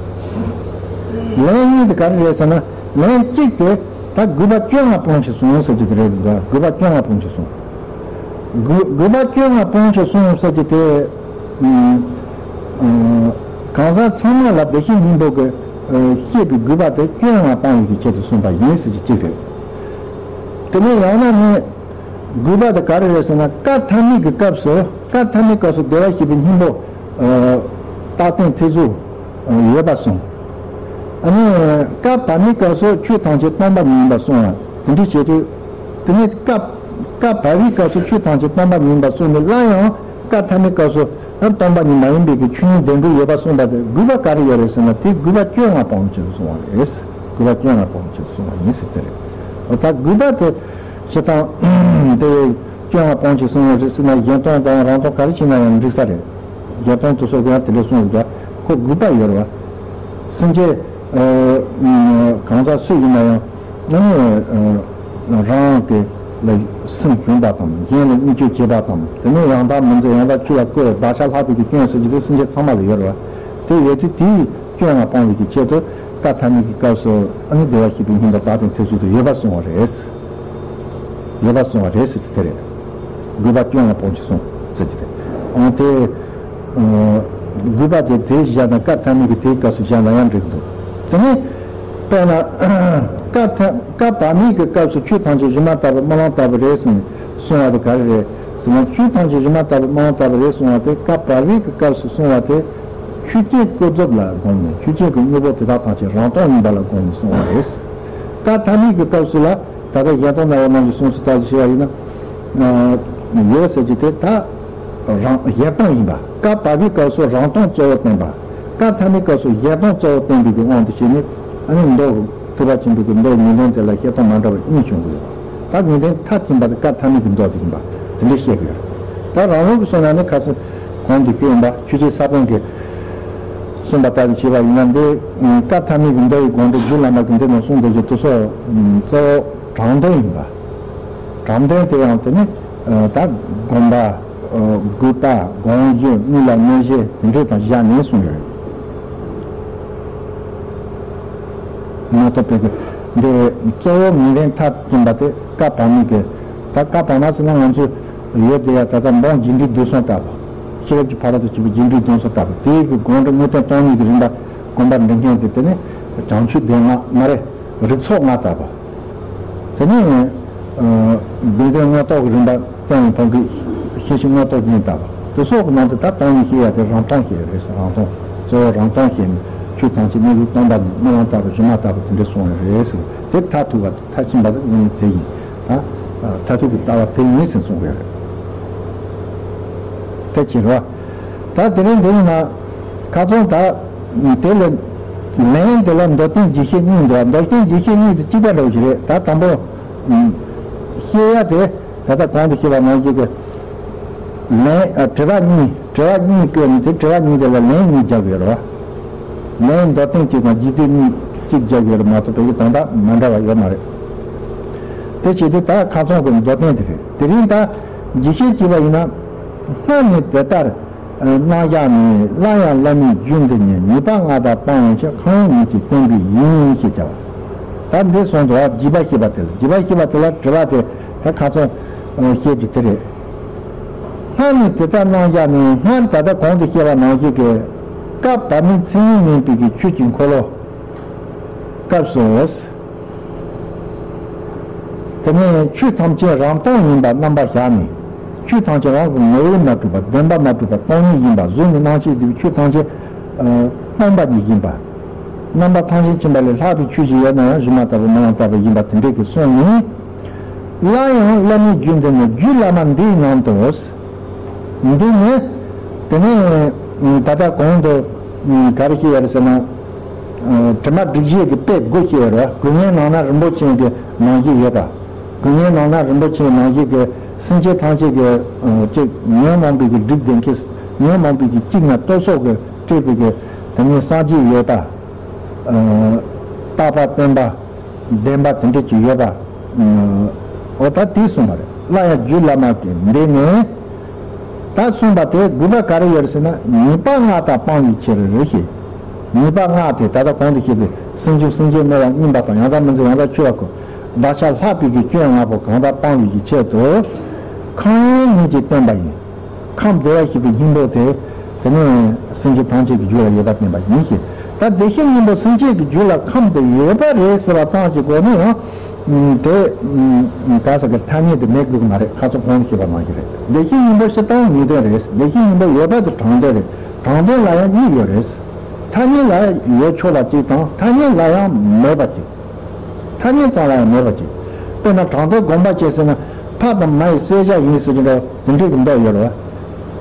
ལན་གཉིས་དེ་ག་རེ་རེད་ཟེར་ན། ལན་གཅིག་དེ་ད་དགོས་པ་བཅོ་ལྔ་སྤོང་ཞིག་གསུངས་ཟེར་རྒྱུ་དེ་རེད་འདུག་བ། དགོས་པ་བཅོ་ལྔ་སྤོང་ཞིག་གསུངས། དགོས་དགོས་པ་བཅོ་ལྔ་སྤོང་ཞིག་གསུངས་ཟེར་རྒྱུ་དེ། ཨ། གང་ཟག་ཚང་མ་ལ་བདེ་གཤེགས་སྙིང་པོ་གིས་ཨ་བཤད་པའི་དགོས་པ་དེ་བཅོ་ལྔ་སྤོང་བའི་ཆེད་དུ་གསུངས་པ་ཡིན་ཟེར་རྒྱུ་གཅིག་རེད། དེ་ནས་ཡང་ན་ནི། དགོས་པ་དེ་ག་རེ་རེད་ཟེར་ན། བཀའ་ཐ་མའི་གི་སྐབས་སུ། བཀའ་ཐ་མའི་སྐབས་སུ་བདེ་བར་གཤེགས་པའི་སྙིང་པོ། ཨ། རྟག་བརྟན་ཐེར་ཟུག་ཡོད་པ་གསུངས། ཨ་ནི་བཀའ་བར་མའི་སྐབས་སུ་ཆོས་ཐམས་ཅད་སྟོང་པ་ཉིད་ཡིན་པ་གསུངས་པ་དེ་འདྲ་བྱེད་དུས། དེ་ནས་བཀའ་བཀའ་བར་མའི་སྐབས་སུ་ཆོས་ཐམས་ཅད་སྟོང་པ་ཉིད་ཡིན་པ་གསུངས་ནས། སླར་ཡང་བཀའ་ཐ་མའི་སྐབས་སུ་སྟོང་པ་ཉིད་མ་ཡིན་པའི་གི་ཆོས་ཉིད་བདེན་གྲུབ་ཡོད་པ་གསུངས་པ་དེ་དགོས་པ་ག་རེ་ཡོད་རེད་ཟེར་ན། དེ་དགོས་པ་བཅོ་ལྔ་སྤོང་ཆེད་དུ་གསུངས་པ་རེད། དགོས་པ་བཅོ་ལྔ་སྤོང་ཆེད་དུ་གསུངས་པ་ཡིན་ཟེར་དེ་རེད། ད་དགོས་པ་དེ་ཞེ་སྡང་དེ་བཅོ་ལྔ་སྤོང་ཆེད་གསུངས་པ་རེད་ཟེར་ན། གཞན་སྟོང་དང་རང་སྟོང་ག་རེ་བྱས་ན་ཡང་འགྲིག་ས་རེད། གཞན་སྟོང་དུ་སོགས་ཀྱང་དེ་འདྲ་གསུངས་ཡོད་ཀྱང་ཁོ་དགོས་པ་ཡོད་རེད་བ། སེམས་ཅན་ཨ་གང་ཟག་སུ་ཡིན་ན་ཡང་། ཨ་ནི་ཨ་རང་གི་ལ་སེམས་ཞུམ་པ་དང་། གཞན་ལ་བརྙས་བཅོས་བྱེད་པ་དང་། དེ་ནས་ཡང་དག་མི་འཛིན། ཡང་དག་ཆོས་ལ་བཀོད། བདག་ཅག་ལྷག་པའི་གི་སྐྱོན་ཟེར་རྒྱུ་དེ་སེམས་ཅན་ཚང་མ་ལ་ཡོད་རེད་བ། དེ་ཡོད་དུས་དེའི་སྐྱོན་ལ་སྤང་བའི་གི་ཆེད་དུ་བཀའ་ཐ་མའི་གི་སྐབས་སུ་ཨ་ནི་བདེ་བར་གཤེགས་པའི་སྙིང་པོ་རྟག་བརྟན་ཐེར་ཟུག་ཏུ་ཡོད་པ་གསུངས་པ་རེད། ཡོད་པ་གསུངས་པ་རེད་ཟེར་གྱི་དེ་རེད། དགོས་པ་བཅོ་ལྔ་སྤོང་ཆེད་གསུངས་ཟེར་གྱི་དེ། འོ་དེ། ཨ་དགོས་པ་དེ་དེ་བཞག་ན་བཀའ་ཐ་མའི་གི་དེའི་སྐབས་སུ་བཞག་ན་ཡང་འགྲིག་གི་འདུག་དེ་ནས་དཔེར་ན་བཀའ་ཐ་བཀའ་བར་མའི་གི་སྐབས་སུ་ཆོས་ཐམས་ཅད་གཞི་མ་ལྟ་བུ་རྨི་ལམ་ལྟ་བུ་རེད་ཟེར་ནས་གསུངས་པ་དེ་ག་རེ་རེད། ཟེར་ན། ཆོས་ཐམས་ཅད་གཞི་མ་ལྟ་བུ་སྨྲ་བ་ལྟ་བུ་རེད་གསུངས་པ་དེ། བཀའ་བར་པའི་གི་སྐབས་སུ་གསུངས་པ་དེ། ཆོས་ཅན་ཀུན་རྫོབ་ལ་དགོངས་ནས། ཆོས་ཅན་གྱི་དངོས་པོ་དེ་དག་ཐམས་ཅད་རང་སྟོང་ཡིན་པ་ལ་དགོངས་ནས་གསུངས་པ་རེད། བཀའ་ཐ་མའི་གི་སྐབས་སུ་ལ། ད་ལྟ་གཞན་སྟོང་ན་བ་རྣམས་ཀྱི་གསུང་ཚུལ་ལྟར་དུ་བྱས་པ་ཡིན་ན། ཡོད་ཟེར་གྱི་དེ་ད་རང་གཞན་སྟོང་ཡིན་པ། བཀའ་བར་པའི་སྐབས་སུ་རང་སྟོང་གཙོ་བོར་བསྟན་པ། བཀའ་ཐ་མའི་སྐབས་སུ་གཞན་སྟོང་གཙོ་བོར་བསྟན་པའི་གི་དབང་དུ་བྱས་ནས། ཨ་ནི་མདོ་ཐེག་པ་ཆེན་པོའི་གི་མདོའི་ངེས་དོན་དེ་ལ་བཤད་སྟངས་མ་འདྲ་བ་གཉིས་བྱུང་གི་ཡོད་པ། ད་ངེས་དོན་མཐར་ཕྱིན་པ་དེ་བཀའ་ཐ་མའི་གི་མདོ་དེ་ཡིན་པ། དེ་འདྲ་བཤད་དགོས་རེད། ད་རང་ལུགས་ཀྱི་གསུང་ན་ནི། ཁ་སང་གོང་དུ་ཞུས་ཡིན་པ། ཆོས་རྗེ་ས་པཎ་གྱིས་གསུངས་པ་ལྟར་དུ་བྱས་པ་ཡིན་ན། འདི་བཀའ་ཐ་མའི་གི་མདོ་ཡི་དགོངས་འགྲེལ་རྒྱུད་བླ་མ་གི་འདི་ནང་གསུངས་འདུག་ཅེས། དེ་སོགས་གཙོ་བོ་དྲང་དོན་ཡིན་པ། དྲང་དོན་དེ་ཡང་དེ་ནི་ད་དགོངས་པ། དགོས་པ། དགོངས་གཞི། དངོས་ལ་གནས་གཞི། དེ་འདྲ་དང་བཞག་ནས་གསུངས་ཡོད་རེད། མ་གཏོགས་པའི་གི་འདི་གཙོ་བོ་ངེས་དོན་མཐར་ཕྱིན་པ་དེ་བཀའ་བར་མའི་གི། ད་བཀའ་བར་མ་ཟེར་ན་ང་ཚོས་ཡོད་དེ་ཡ། ད་ལྟ་འབུམ་རྒྱས་འབྲིང་བསྡུས་གསུམ་ལྟ་བུ། ཤེས་རབ་ཀྱི་ཕ་རོལ་ཏུ་ཕྱིན་པའི་རྒྱས་འབྲིང་བསྡུས་གསུམ་ལྟ་བུ། དེའི་གི་དགོངས་འགྲེལ་དངོས་བསྟན་སྟོང་ཉིད་ཀྱི་རིམ་པ། དགོངས་པ་འགྲེལ་མཁན་དེ། དེ་ནི་བྱང་ཆུབ་སྡེ་ལྔ་མ་རེད། རིགས་ཚོགས་ལྔ་ལྟ་བུ། དེ་ནས་ཨ་སྡེ་བདུན་མངོན་རྟོགས་ཀྱི་རིམ་པ་བསྟན་པའི་ཕུང་པོའི་ཤེས་བྱེད་མངོན་རྟོགས་རྒྱན་ལྟ་བུ། དེ་སོགས་ཀྱི་ནང་དུ་ད་སྟོང་ཉིད་བཤད་ཡ་དེ་རང་སྟོང་བཤད་ཡ་རེད་ཟེར། རང་སྟོང་གཙོ་བོ་རང་སྟོང་བཤད་ནས། ཆོས་ཐམས་ཅད་གནས་ལུགས་སྟོང་པ་ཉིད། རྨི་ལམ་ལྟ་བུ། སྒྱུ་མ་ལྟ་བུ། དེ་འདྲ་གསུངས་ཡོད་རེད་ཟེར། དེ་མཐར་ཐུག་པ། མཐར་ཕྱིན་པ་དེ་ནི་དེ་ཡིན། ད་མཐར་ཐུག་གི་ལྟ་བ་དེ་ཡིན་ཟེར་གསུངས་ཡོད་རེད། དེ་ཕྱིར་རོ། ད་དེ་རིང་འདི་ཡིན་ན། ཁ་སང་ད་དེ་ལ་ལན་དེ་ལ་མདོར་བསྟན་རྒྱས་བཤད་གཉིས་འདུག་མདོར་བསྟན་རྒྱས་བཤད་གཉིས་དེ་གཅིག་པ་འདྲ་བོ་ཞིག་རེད། ད་དང་པོ་བཤད་ཡ་དེ། ད་ལྟ་གོང་དུ་བཤད་པ་ནང་བཞིན་གྱི་ལན། ཨ། དྲི་བ་གཉིས། དྲི་བ་གཉིས་བཀོད་ནས། དེ་དྲི་བ་གཉིས་དེ་ལ་ལན་གཉིས་རྒྱབ་ཡོད་རེད་བ། ལན་མདོར་བསྟན་གཅིག་དང་རྒྱས་བསྡུས་གཉིས་གཅིག་རྒྱབ་ཡོད་རེད་མ་གཏོགས། དེ་གི་དོན་དག་མ་འདྲ་བ་ཡོད་མ་རེད། དེ་བྱས་དུས་ད་ཁ་སང་གི་མདོར་བསྟན་དེ་རེད། དེ་རིང་ད་རྒྱས་བཤད་བྱས་པ་ཡིན་ན། སྔར་ནི་དེ་ལྟར་སྣང་བཞག་ནས། སླར་ཡང་བླ་མའི་རྒྱུད་འདི་ནི། ཉེས་པ་ལྔ་དག་སྤང་བའི་ཕྱིར། ཁམས་གཡོ་ཉིད་ཀྱིས་བསྟན་པའི་ཡིན། ཞེས་བྱ་བ། ད་འདི་སོང་དུས་རྒྱས་པ་བཤད་པ་དེ་ལ། རྒྱས་པ་བཤད་པ་དེ་ལ་དྲི་བ་དེ་ད་ཁ་སང་བཤད་རྒྱུ་དེ་རེད། སྔར་ནི་དེ་ལྟར་སྣང་བཞག་ནས། སྔར་ད་ལྟ་གོང་དུ་བཤད་པ་ནང་བཞིན་གྱི་བཀའ་བར་མའི་མཚན་ཉིད་མིན་པའི་གི་ཆོས་ཀྱི་འཁོར་ལོ་སྐབས་སུ། དེ་ནས་ཆོས་ཐམས་ཅད་རང་སྟོང་ཡིན་པར་རྣམ་པར་བཞག་ནས། ཆོས་ཐམས་ཅད་རང་གི་ངོ་བོས་མ་གྲུབ་པ། བདེན་པར་མ་གྲུབ་པ། སྟོང་ཉིད་ཡིན་པ་བཟོས་ནས་སྣང་བྱེད་དེ་ཆོས་ཐམས་ཅད་སྟོང་པ་ཉིད་ཡིན་པ། རྣམ་པ་ཐམས་ཅད་མཁྱེན་པ་ལས་ལྷག་པའི་ཆོས་ཅིག་ཡོད་ན་ཡང་སྒྱུ་མ་ལྟ་བུ། རྨི་ལམ་ལྟ་བུ་ཡིན་པ་དེ་འདྲས་ཀྱི་གསུངས་ནས། སླར་ཡང་བླ་མའི་རྒྱུད་འདི་ནི། རྒྱུད་བླ་མ་འདིའི་ནང་དུ། འདི་ནི། དེ་ནས་ད་ལྟ་གོང་དུ་ག་རེ་བཤད་ཡོད་རེད་ཟེར་ན། དྲི་མ་སྒྲིག་བྱེད་ཀྱི་དཔེ་དགུ་བཤད་ཡོད་རེད་བ། དགུ་བསྙེན་ནང་ན་རིན་པོ་ཆེ་གི་ནང་བཞིན་ཡོད་པ། དགུ་བསྙེན་ནང་ན་རིན་པོ་ཆེ་ནང་བཞིན་གྱི་སེམས་ཅན་ཐམས་ཅད་ཀྱི་ཅིག་ཉོན་མོངས་པའི་གི་སྒྲིབ་ལྡན་གྱི། ཉོན་མོངས་པའི་གི་སྐྱིད་ན་སྟོབས་སོགས་ཀྱིས་སྤྲས་པའི་གི་དེ་ནས་སངས་རྒྱས་ཡོད་པ། རྟག་པ་བརྟན་པ། བདེན་པ་དེ་འདྲ་ཅིག་ཡོད་པ། འོ་ད་དེ་གསུངས་པ་རེད། སླར་ཡང་རྒྱུད་བླ་མ་གི་འདི་ནས། ད་གསུངས་པ་དེ་དགུ་པ་ག་རེ་ཡོད་རེད་ཟེར་ན། ཉེས་པ་ལྔ་དག་སྤང་བའི་ཕྱིར་ཞེས། ཉེས་པ་ལྔ་དེ་ད་ལྟ་གོང་དུ་བཤད་པའི་སུན་འབྱིན། སེམས་ཅན་རྨི་བ། བསྙེན་པ་དང་། ཡང་དག་མི་འཛིན། ཡང་དག་འཆི་བ་ཁོ། བདག་ཅག་ལྷག་པའི་གི་སྐྱོན་ལྔ་པོ་གང་དག་སྤང་བའི་གི་ཆེད་དུ། ཁམས་གཡོ་ཉིད་ཀྱིས་བསྟན་པ་ཡིན། ཁམས་བདེ་བར་གཤེགས་པའི་སྙིང་པོ་དེ། དེ་ནས་སེམས་ཅན་ཐམས་ཅད་ཀྱི་རྒྱུད་ལ་ཡོད་པར་བསྟན་པ་ཡིན་ཞེས། ད་བདེ་གཤེགས་སྙིང་པོ་སེམས་ཅན་གྱི་རྒྱུད་ལ་ཁམས་དེ་ཡོད་པ་རེད་ཟེར་བ་ཙམ་གྱི་སྒོ་ནས་ཡང་དེ་ག་ཟེར་གི་ཐ་སྙད་དེ་མེད་དགོས་ཀྱི་མ་རེད། ཁ་སང་གོང་དུ་བཤད་པ་ནང་བཞིན་རེད། བདེ་གཤེགས་སྙིང་པོ་སྤྱིར་བཏང་ངེས་དོན་རེད། བདེ་གཤེགས་སྙིང་པོ་ཡོད་པ་དེ་དྲང་དོན་རེད། དྲང་དོན་ལ་ཡང་གཉིས་ཡོད་རེད། ཐ་སྙད་ལ་ཡོད་ཆོག་པ་གཅིག་དང་། ཐ་སྙད་ལ་ཡང་མེད་པ་གཅིག་ཐ་སྙད་ཙམ་ལ་ཡང་མེད་པ་ཅིག་དཔེར་ན་དྲང་དོན་བསྒོམ་པ་བྱེད་ཟེར་ན། ཕ་དང་མ་ཡི་བསད་བྱ་ཡིན་ཟེར་གྱི་འདྲ་བ་དེ་འདྲའི་གི་མདོ་ཡོད་རེད་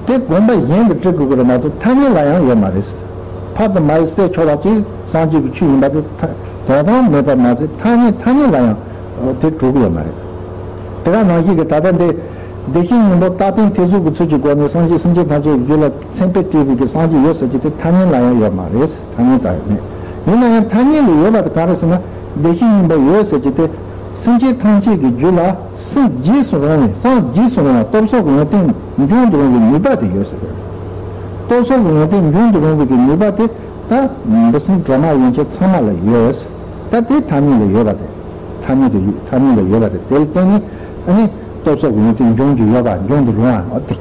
བ། དེ་བསྒོམ་པ་གཞན་དུ་འཁྲིད་དགོས་ཀྱི་རེད་མ་གཏོགས་ཐ་སྙད་ལ་ཡང་ཡོད་མ་རེད། ཕ་དང་མ་ཡི་བསད་ཆོག་པ་ཅིག་སངས་རྒྱས་ཀྱི་ཆོས་ཡིན་པ་དེ་ཐ་དོན་དམ་མེད་པ་མ་ཟད། ཐ་སྙད་ཐ་སྙད་ལ་ཡང་དེ་གྲུབ་ཀྱི་ཡོད་མ་རེད། དེ་ག་ནང་བཞིན་གྱི་ད་ལྟ་འདི་བདེ་གཤེགས་སྙིང་པོ་རྟག་བརྟན་ཐེར་ཟུག་གི་ཚུལ་གྱི་སྒོ་ནས་སངས་རྒྱས་སེམས་ཅན་ཐམས་ཅད་ཀྱི་རྒྱུད་ལ་མཚན་དཔེ་སྤྲས་པའི་གི་སངས་རྒྱས་ཡོད་ཟེར་གྱི་དེ་ཐ་སྙད་ལ་ཡང་ཡོད་མ་རེད། ཐ་སྙད་དག་ཡོད་མེད། ཡིན་ན་ཡང་ཐ་སྙད་ལ་ཡོད་པ་དེ་ག་རེ་ཟེར་ན། བདེ་གཤེགས་སྙིང་པོ་ཡོད་ཟེར་གྱི་དེ་སེམས་ཅན་ཐམས་ཅད་ཀྱི་རྒྱུད་ལ་སངས་རྒྱས་སུ་རུང་བའི། སངས་རྒྱས་སུ་རུང་བ། སྟོབས་སོགས་ཀྱི་ཡོན་ཏན་འབྱོན་དུ་རུང་བའི་ནུས་པ་དེ་ཡོད་ཟེར་གྱི་རེད། སྟོབས་སོགས་ཀྱི་ཡོན་ཏན་འབྱོན་དུ་རུང་བའི་གི་ནུས་པ་དེ་ད་འབུ་སྲིན་གྲོག་མ་ཡན་ཆད་ཚང་མ་ལ་ཡོད། ད་དེ་ཐ་སྙད་ལ་ཡོད་པ་དེ། ཐ་སྙད་དུ་ཡོད། ཐ་སྙད་ལ་ཡོད་པ་དེ། དེ་ལ་བརྟེན་ནས་ཨ་ནི་སྟོབས་སོགས་ཀྱི་ཡོན་ཏན་འབྱོན་རྒྱུ་ཡོད་པ། འབྱོན་དུ་རུང་བ། འོ་དེ།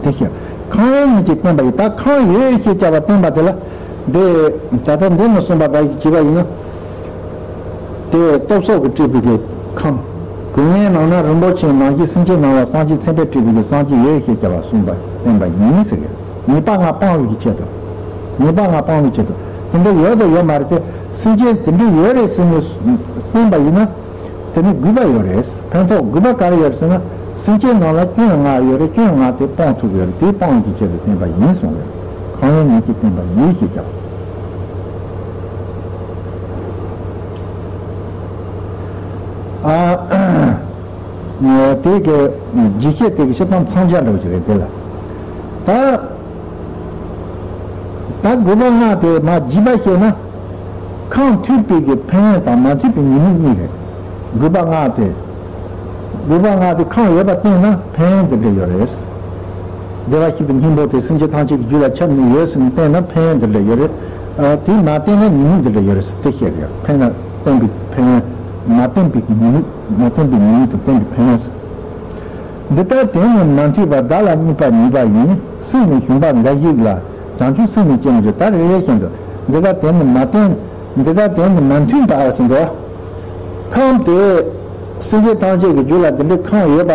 དེ་ཤེས། ཁམས་གཡོ་ཉིད་ཀྱིས་བསྟན་པ་ཡིན། ད་ཁམས་གཡོ་ཞེས་བྱ་བ་བསྟན་པ་དེ་ལ་འདི་ད་ལྟ་འདི་ནས་གསུངས་པ་ལྟར་བྱས་པ་ཡིན་ན། དེ་སྟོབས་སོགས་ཀྱིས་སྤྲས་པའི་གི་ཁམས། སྡུག་བསྔལ་ནང་ན་རིན་པོ་ཆེ་ནང་བཞིན་སེམས་ཅན་ནང་ལ་སངས་རྒྱས་མཚན་དཔེ་བྲིས་པའི་གི་སངས་རྒྱས་ཡོད་ཞེས་བྱ་བ་གསུངས་པ་བསྟན་པ་ཡིན་ཟེར་གི། ཉེས་པ་ལྔ་སྤང་བའི་གི་ཆེད་དུ། ཉེས་པ་ལྔ་སྤང་བའི་ཆེད་དུ། དེ་འདྲ་ཡོད་དང་ཡོད་མ་རེད་དེ། སེམས་ཅན་དེ་འདྲ་ཡོད་རེད་ཟེར་ནས་བསྟན་པ་ཡིན་ན། དེ་ནི་དགོས་པ་ཡོད་རེད། ཕན་ཐོགས་དགོས་པ་ག་རེ་ཡོད་རེད་ཟེར་ན། སེམས་ཅན་ནང་ལ་སྐྱོན་ལྔ་ཡོད་རེད། སྐྱོན་ལྔ་དེ་སྤང་ཐུབ་ཡོད་རེད། དེ་སྤང་བའི་གི་ཆེད་དུ་བསྟན་པ་ཡིན་གསུངས་རེད། གང་ཡང་མིན་གྱི་བསྟན་པ་ཡིན་ཞེས་བྱ་བ། ཨ། དེ་གི་རྒྱས་བཤད་དེ་གི་བཤད་སྟངས་མཚམས་སྦྱར་འདྲ་བོ་ཞིག་རེད་དེ་ལ། ད་ད་དགོས་པ་ལྔ་དེ་མ་བགྱིས་པ་བཤད་ན། ཁམས་ཐོས་པའི་གི་ཕན་ཡོན་དང་མ་ཐོས་པའི་ཉེས་དམིགས་གཉིས་རེད། དགོས་པ་ལྔ་དེ། དགོས་པ་ལྔ་དེ་ཁམས་ཡོད་པ་བསྟན་ན་ཕན་ཡོན་འདི་འདྲ་ཡོད་རེད། བདེ་བར་གཤེགས་པའི་སྙིང་པོ་དེ་སེམས་ཅན་ཐམས་ཅད་ཀྱི་རྒྱུད་ལ་ཁྱབ་ནས་ཡོད་ཟེར་ནས་བསྟན་ན་ཕན་ཡོན་འདི་འདྲ་ཡོད་རེད། ཨ། དེ་མ་བསྟན་ན་ཉེས་དམིགས་འདི་འདྲ་ཡོད་རེད་ཟེར་དེ་བཤད་ཀྱི་ཡོད། ཕན་ན་བསྟན་པའི་ཕན་ཡོན། མ་བསྟན་པའི་ཉེས་དམིགས། མ་བསྟན་པའི་ཉེས་དམིགས་དང་བསྟན་པའི་ཕན་ཡོན། འདི་ལྟར་དེང་ནི་མ་མཐུན་པ། བདག་ལ་གཉིས་པ་ཉེས་པ་ཡིན། སེམས་ནི་ཞུམ་པ་འགའ་ཞིག་ལ། བྱང་ཆུབ་སེམས་ནི་སྐྱེ་མི་འགྱུར། ད་རེ་རེ་བཞིན་དུ། འདི་ལྟར་དེང་ནི་མ་བསྟན། འདི་ལྟར་དེང་ནི་མ་མཐུན་པ་ཟེར་འགྲོ། ཁམས་དེ། སེམས་ཅན་ཐམས་ཅད་ཀྱི་རྒྱུད་ལ་འདི་འདྲའི་ཁམས་ཡོད་པ།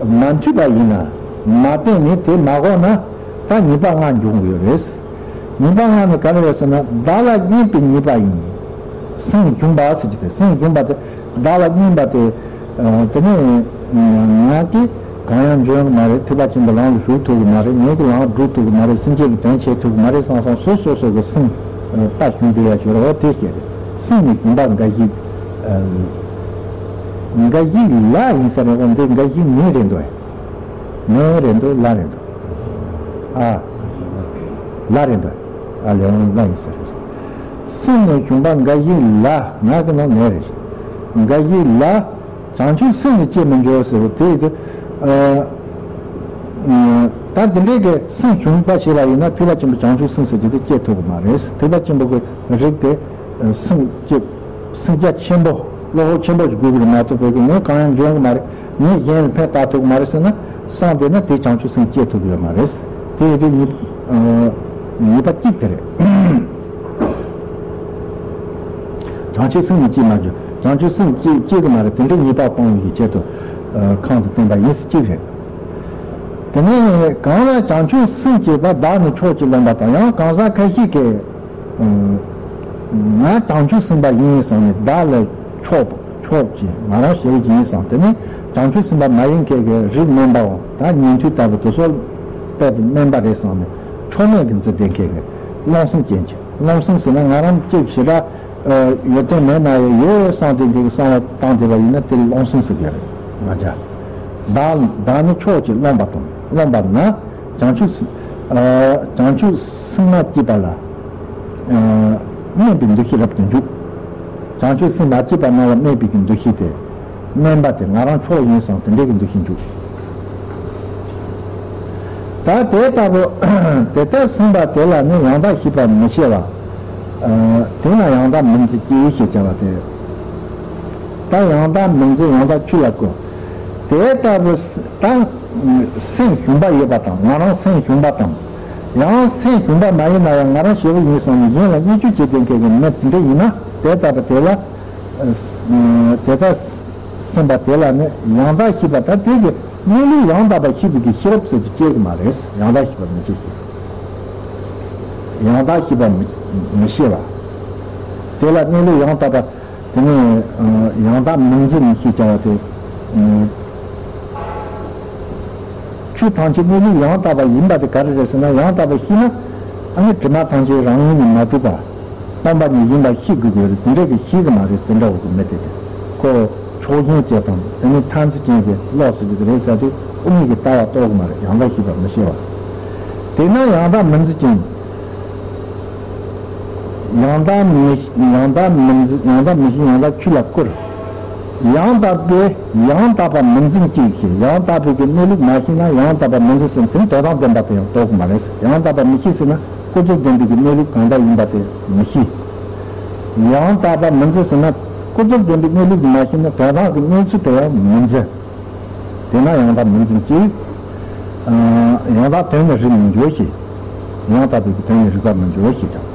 མ་མཐུན་པ་ཡིན་ན། མ་བསྟན་ནས་དེ་མ་གོ་ན། ད་ཉེས་པ་ལྔ་འབྱུང་གི་ཡོད་རེད། ཉེས་པ་ལྔ་ནི་ག་རེ་རེད་ཟེར་ན། བདག་ལ་གཉིས་པའི་ཉེས་པ་ཡིན། སེམས་ཞུམ་པ་ཟེར་གྱི་དེ། སེམས་ཞུམ་པ་དེ། བདག་ལ་གཉིས་པ་དེ། ཨ། དེ་ནི་ང་གིས་གང་ཡང་འཇོན་གྱི་མ་རེད། ཐེག་པ་ཆེན་པོའི་ལམ་ལ་ཞུགས་ཐུབ་ཀྱི་མ་རེད། ངེད་ཀྱི་ལམ་སྒྲུབ་ཐུབ་ཀྱི་མ་རེད། སེམས་ཅན་གྱི་དོན་བྱེད་ཐུབ་ཀྱི་མ་རེད་བསམ་བསམ་སོ་སོ་སོ་གི་སེམས་ལྟ་ཞུམ་བསྡད་ཡ་ཞོར་འོ་དེ་བཤད་རེད། སེམས་ནི་ཞུམ་པ་འགའ་ཞིག་ཨ། འགའ་ཞིག་ལ་ཡིན་ས་རེད། འོ་འདི་འགའ་ཞིག་ནི་རེད་འདུག་ནི་རེད་འདུག་ལ་རེད་འདུག་ཨ། ལ་རེད་འདུག་ཨ་ལས་འོང་ལ་ཡིན་ས་རེད། སེམས་ནི་ཞུམ་པ་འགའ་ཞིག་ལ། ང་གི་ནང་ནས་རེད། འགའ་ཞིག་ལ། བྱང་ཆུབ་སེམས་ནི་སྐྱེ་མི་འགྱུར་ཟེར་བ་དེ་ཡིན་ཏེ། ཨ། ད་འདི་འདྲའི་གི་སེམས་ཞུམ་པ་བྱས་པ་ཡིན་ན་ཐེག་པ་ཆེན་པོའི་བྱང་ཆུབ་སེམས་ཟེར་རྒྱུ་དེ་སྐྱེ་ཐུབ་ཀྱི་མ་རེད། ཐེག་པ་ཆེན་པོ་གི་རིགས་དེ། ཨ། སེམས་སྐྱེ། སེམས་རྒྱ་ཆེན་པོ། བློ་ཁོག་ཆེན་པོ་ཞིག་དགོས་ཀྱི་རེད་མ་གཏོགས། བོད་ཀྱི་ངས་གང་ཡང་འཇོན་གྱི་མ་རེད། ངས་གཞན་ལ་ཕན་བཏགས་ཐུབ་ཀྱི་མ་རེད་ཟེར་ན། བསམ་བསྡད་ན་དེ་བྱང་ཆུབ་སེམས་སྐྱེ་ཐུབ་ཀྱི་ཡོད་མ་རེད། དེ་ཡིན་དུས་ཉེས། ཨ། ཉེས་པ་གཅིག་དེ་རེད། བྱང་ཆུབ་སེམས་ནི་སྐྱེ་མ་འགྱུར། བྱང་ཆུབ་སེམས་སྐྱེ་སྐྱེ་གི་མ་རེད། དེ་འདྲའི་ཉེས་པ་སྤོང་བའི་ཆེད་དུ། ཨ། ཁམས་དེ་བསྟན་པ་ཡིན་ཟེར་གཅིག་རེད། དེ་ནས་གང་ལ་བྱང་ཆུབ་སེམས་སྐྱེས་པ། བདག་ནི་ཕྱོགས་གཅིག་རློམ་པ་དང་། ཡང་གང་ཟག་ཁ་ཤས་ཀྱིས། ཨ། ང་བྱང་ཆུབ་སེམས་དཔའ་ཡིན་བསམ་ནས་བདག་ལ་ཕྱོགས་ཕྱོགས་ཀྱིས་ང་རང་ཞེ་པོ་ཅིག་ཡིན་བསམ། དེ་ནས་བྱང་ཆུབ་སེམས་དཔའ་མ་ཡིན་མཁན་གྱི་རིགས་དམན་པའམ། ད་ཉན་ཐོས་ལྟ་བུ་དེ་ཚོ་དཔེ་དེ་དམན་པ་རེད་བསམ་ནས་ཕྱོགས་མེད་ཀྱི་འཛིན་བསྡད་མཁན་གྱི་རློམ་སེམས་ཅན་གྱི། རློམ་སེམས་ཟེར་ན་ང་རང་གཅིག་ཞེ་དྲག་ཨ། ཡོན་ཏན་མེད་ན་ཡང་ཡོད་བསམ་སྟེ་འགྲོ་གི་བསམ་བློ་བཏང་བསྡད་པ་ཡིན་ན་དེ་རློམ་སེམས་ཟེར་གྱི་རེད། ང་ཅག་བདག་བདག་ནི་ཕྱོགས་གཅིག་རློམ་པ་དང་། རློམ་པ་ན་བྱང་ཆུབ་སེམས། ཨ། བྱང་ཆུབ་སེམས་མ་སྐྱེས་པ་ལ། ཨ། དམན་པའི་འདུ་ཤེས་རབ་ཏུ་འཇུག་བྱང་ཆུབ་སེམས་མ་སྐྱེས་པ་རྣམས་ལ་དམན་པའི་གི་འདུ་ཤེས་དེ། དམན་པ་དེ་ང་རང་ཕྱོགས་ཡིན་བསམ་དེ་འདྲའི་གི་འདུ་ཤེས་འཇུག་ད་དེ་ལྟ་བུ། དེ་ལྟར་སེམས་པ་དེ་ལ་ནི་ཡང་དག་ཤེས་པ་མི་སྐྱེ་བ། ཨ། དེས་ན་ཡང་དག་མི་འཛིན་སྐྱེ་ཞེས་བྱ་བ་སྟེ། ད་ཡང་དག་མི་འཛིན། ཡང་དག་ཆོས་ལ་བཀོད། དེ་ལྟ་བུ་ད་སེམས་ཞུམ་པ་ཡོད་པ་དང་། ང་རང་སེམས་ཞུམ་པ་དང་། ཡང་སེམས་ཞུམ་པ་མ་ཡིན་ན་ཡང་ང་རང་ཞེ་པོ་ཡིན་བསམ་ནས་གཞན་ལ་བརྙས་བཅོས་བྱེད་མཁན་གྱི་མི་དེ་འདྲ་ཡིན་ན། དེ་ལྟ་བུ་དེ་ལ། ཨ། དེ་ལྟར་སེམས་པ་དེ་ལ་ནི་ཡང་དག་ཤེས་པ། ད་དེ་གི་གནས་ལུགས་ཡང་དག་པ་ཤེས་པའི་གི་ཤེས་རབ་ཟེར་གྱི་སྐྱེ་གི་མ་རེད། ཡང་དག་ཤེས་པ་མི་སྐྱེ་ཞིང་། ཡང་དག་ཤེས་པ་མི་མི་སྐྱེ་བ། དེ་ལ་གནས་ལུགས་ཡང་དག་པ། དེ་ནས། ཨ། ཡང་དག་མི་འཛིན་ཞེས་བྱ་བ་དེ། ཨ། ཆོས་ཐམས་ཅད་གནས་ལུགས་ཡང་དག་པ་ཡིན་པ་དེ་ག་རེ་རེད་ཟེར་ན། ཡང་དག་པ་ཤེས་ན། ཨ་ནི་དྲི་མ་ཐམས་ཅད་རང་ངོས་ནས་མ་གྲུབ་པ། སྟོང་པ་ཉིད་ཡིན་པ་ཤེས་དགོས་ཀྱི་རེད། དེ་འདྲ་གི་ཤེས་ཀྱི་མ་རེད། དེ་འདྲ་བོ་གི་མི་དེ་གི་ཁོ་ཕྱོགས་ཞེན་ཅན་དང་། དེ་ནི་མཐར་འཛིན་ཅན་གྱི་བློ་ཟེར་གྱི་དེ་རེད་ཟེར་དུས། དབུ་མའི་གི་ལྟ་བ་རྟོགས་ཀྱི་མ་རེད། ཡང་དག་ཤེས་པ་མི་ཤེས་པ། དེས་ན་ཡང་དག་མི་འཛིན་ཅིང་། ཡང་དག་མི་ཡང་དག་མི་འཛིན། ཡང་དག་མི་ཤེས། ཡང་དག་ཆོས་ལ་བཀོད། ཡང་དག་པས་ཡང་དག་པ་མི་འཛིན་ཅིག་ཞེས། ཡང་དག་པའི་གི་གནས་ལུགས་མ་ཤེས་ན་ཡང་དག་པ་མི་འཛིན་ཟེར་ན། དེ་ནི་དོན་དམ་བདེན་པ་དེ་ཡང་རྟོགས་ཀྱི་མ་རེད། ཡང་དག་པ་མི་ཤེས་ཟེར་ན། ཀུན་རྫོབ་བདེན་པའི་གི་གནས་ལུགས་གང་དག་ཡིན་པ་དེ་མི་ཤེས། ཡང་དག་པ་མི་འཛིན་ཟེར་ན། ཀུན་རྫོབ་བདེན་པའི་གནས་ལུགས་ཀྱིས་མ་ཤེས་ན་དོན་དམ་གྱི་གནས་ཚུལ་དེ་ཡང་མི་འཛིན། དེས་ན་ཡང་དག་མི་འཛིན་ཅིག་ཨ། ཡང་དག་དོན་ནི་རིག་མི་འགྱུར་ཞེས། ཡང་དག་པའི་གི་དོན་ནི་རིག་པར་མི་འགྱུར་ཞེས་ཀྱང་།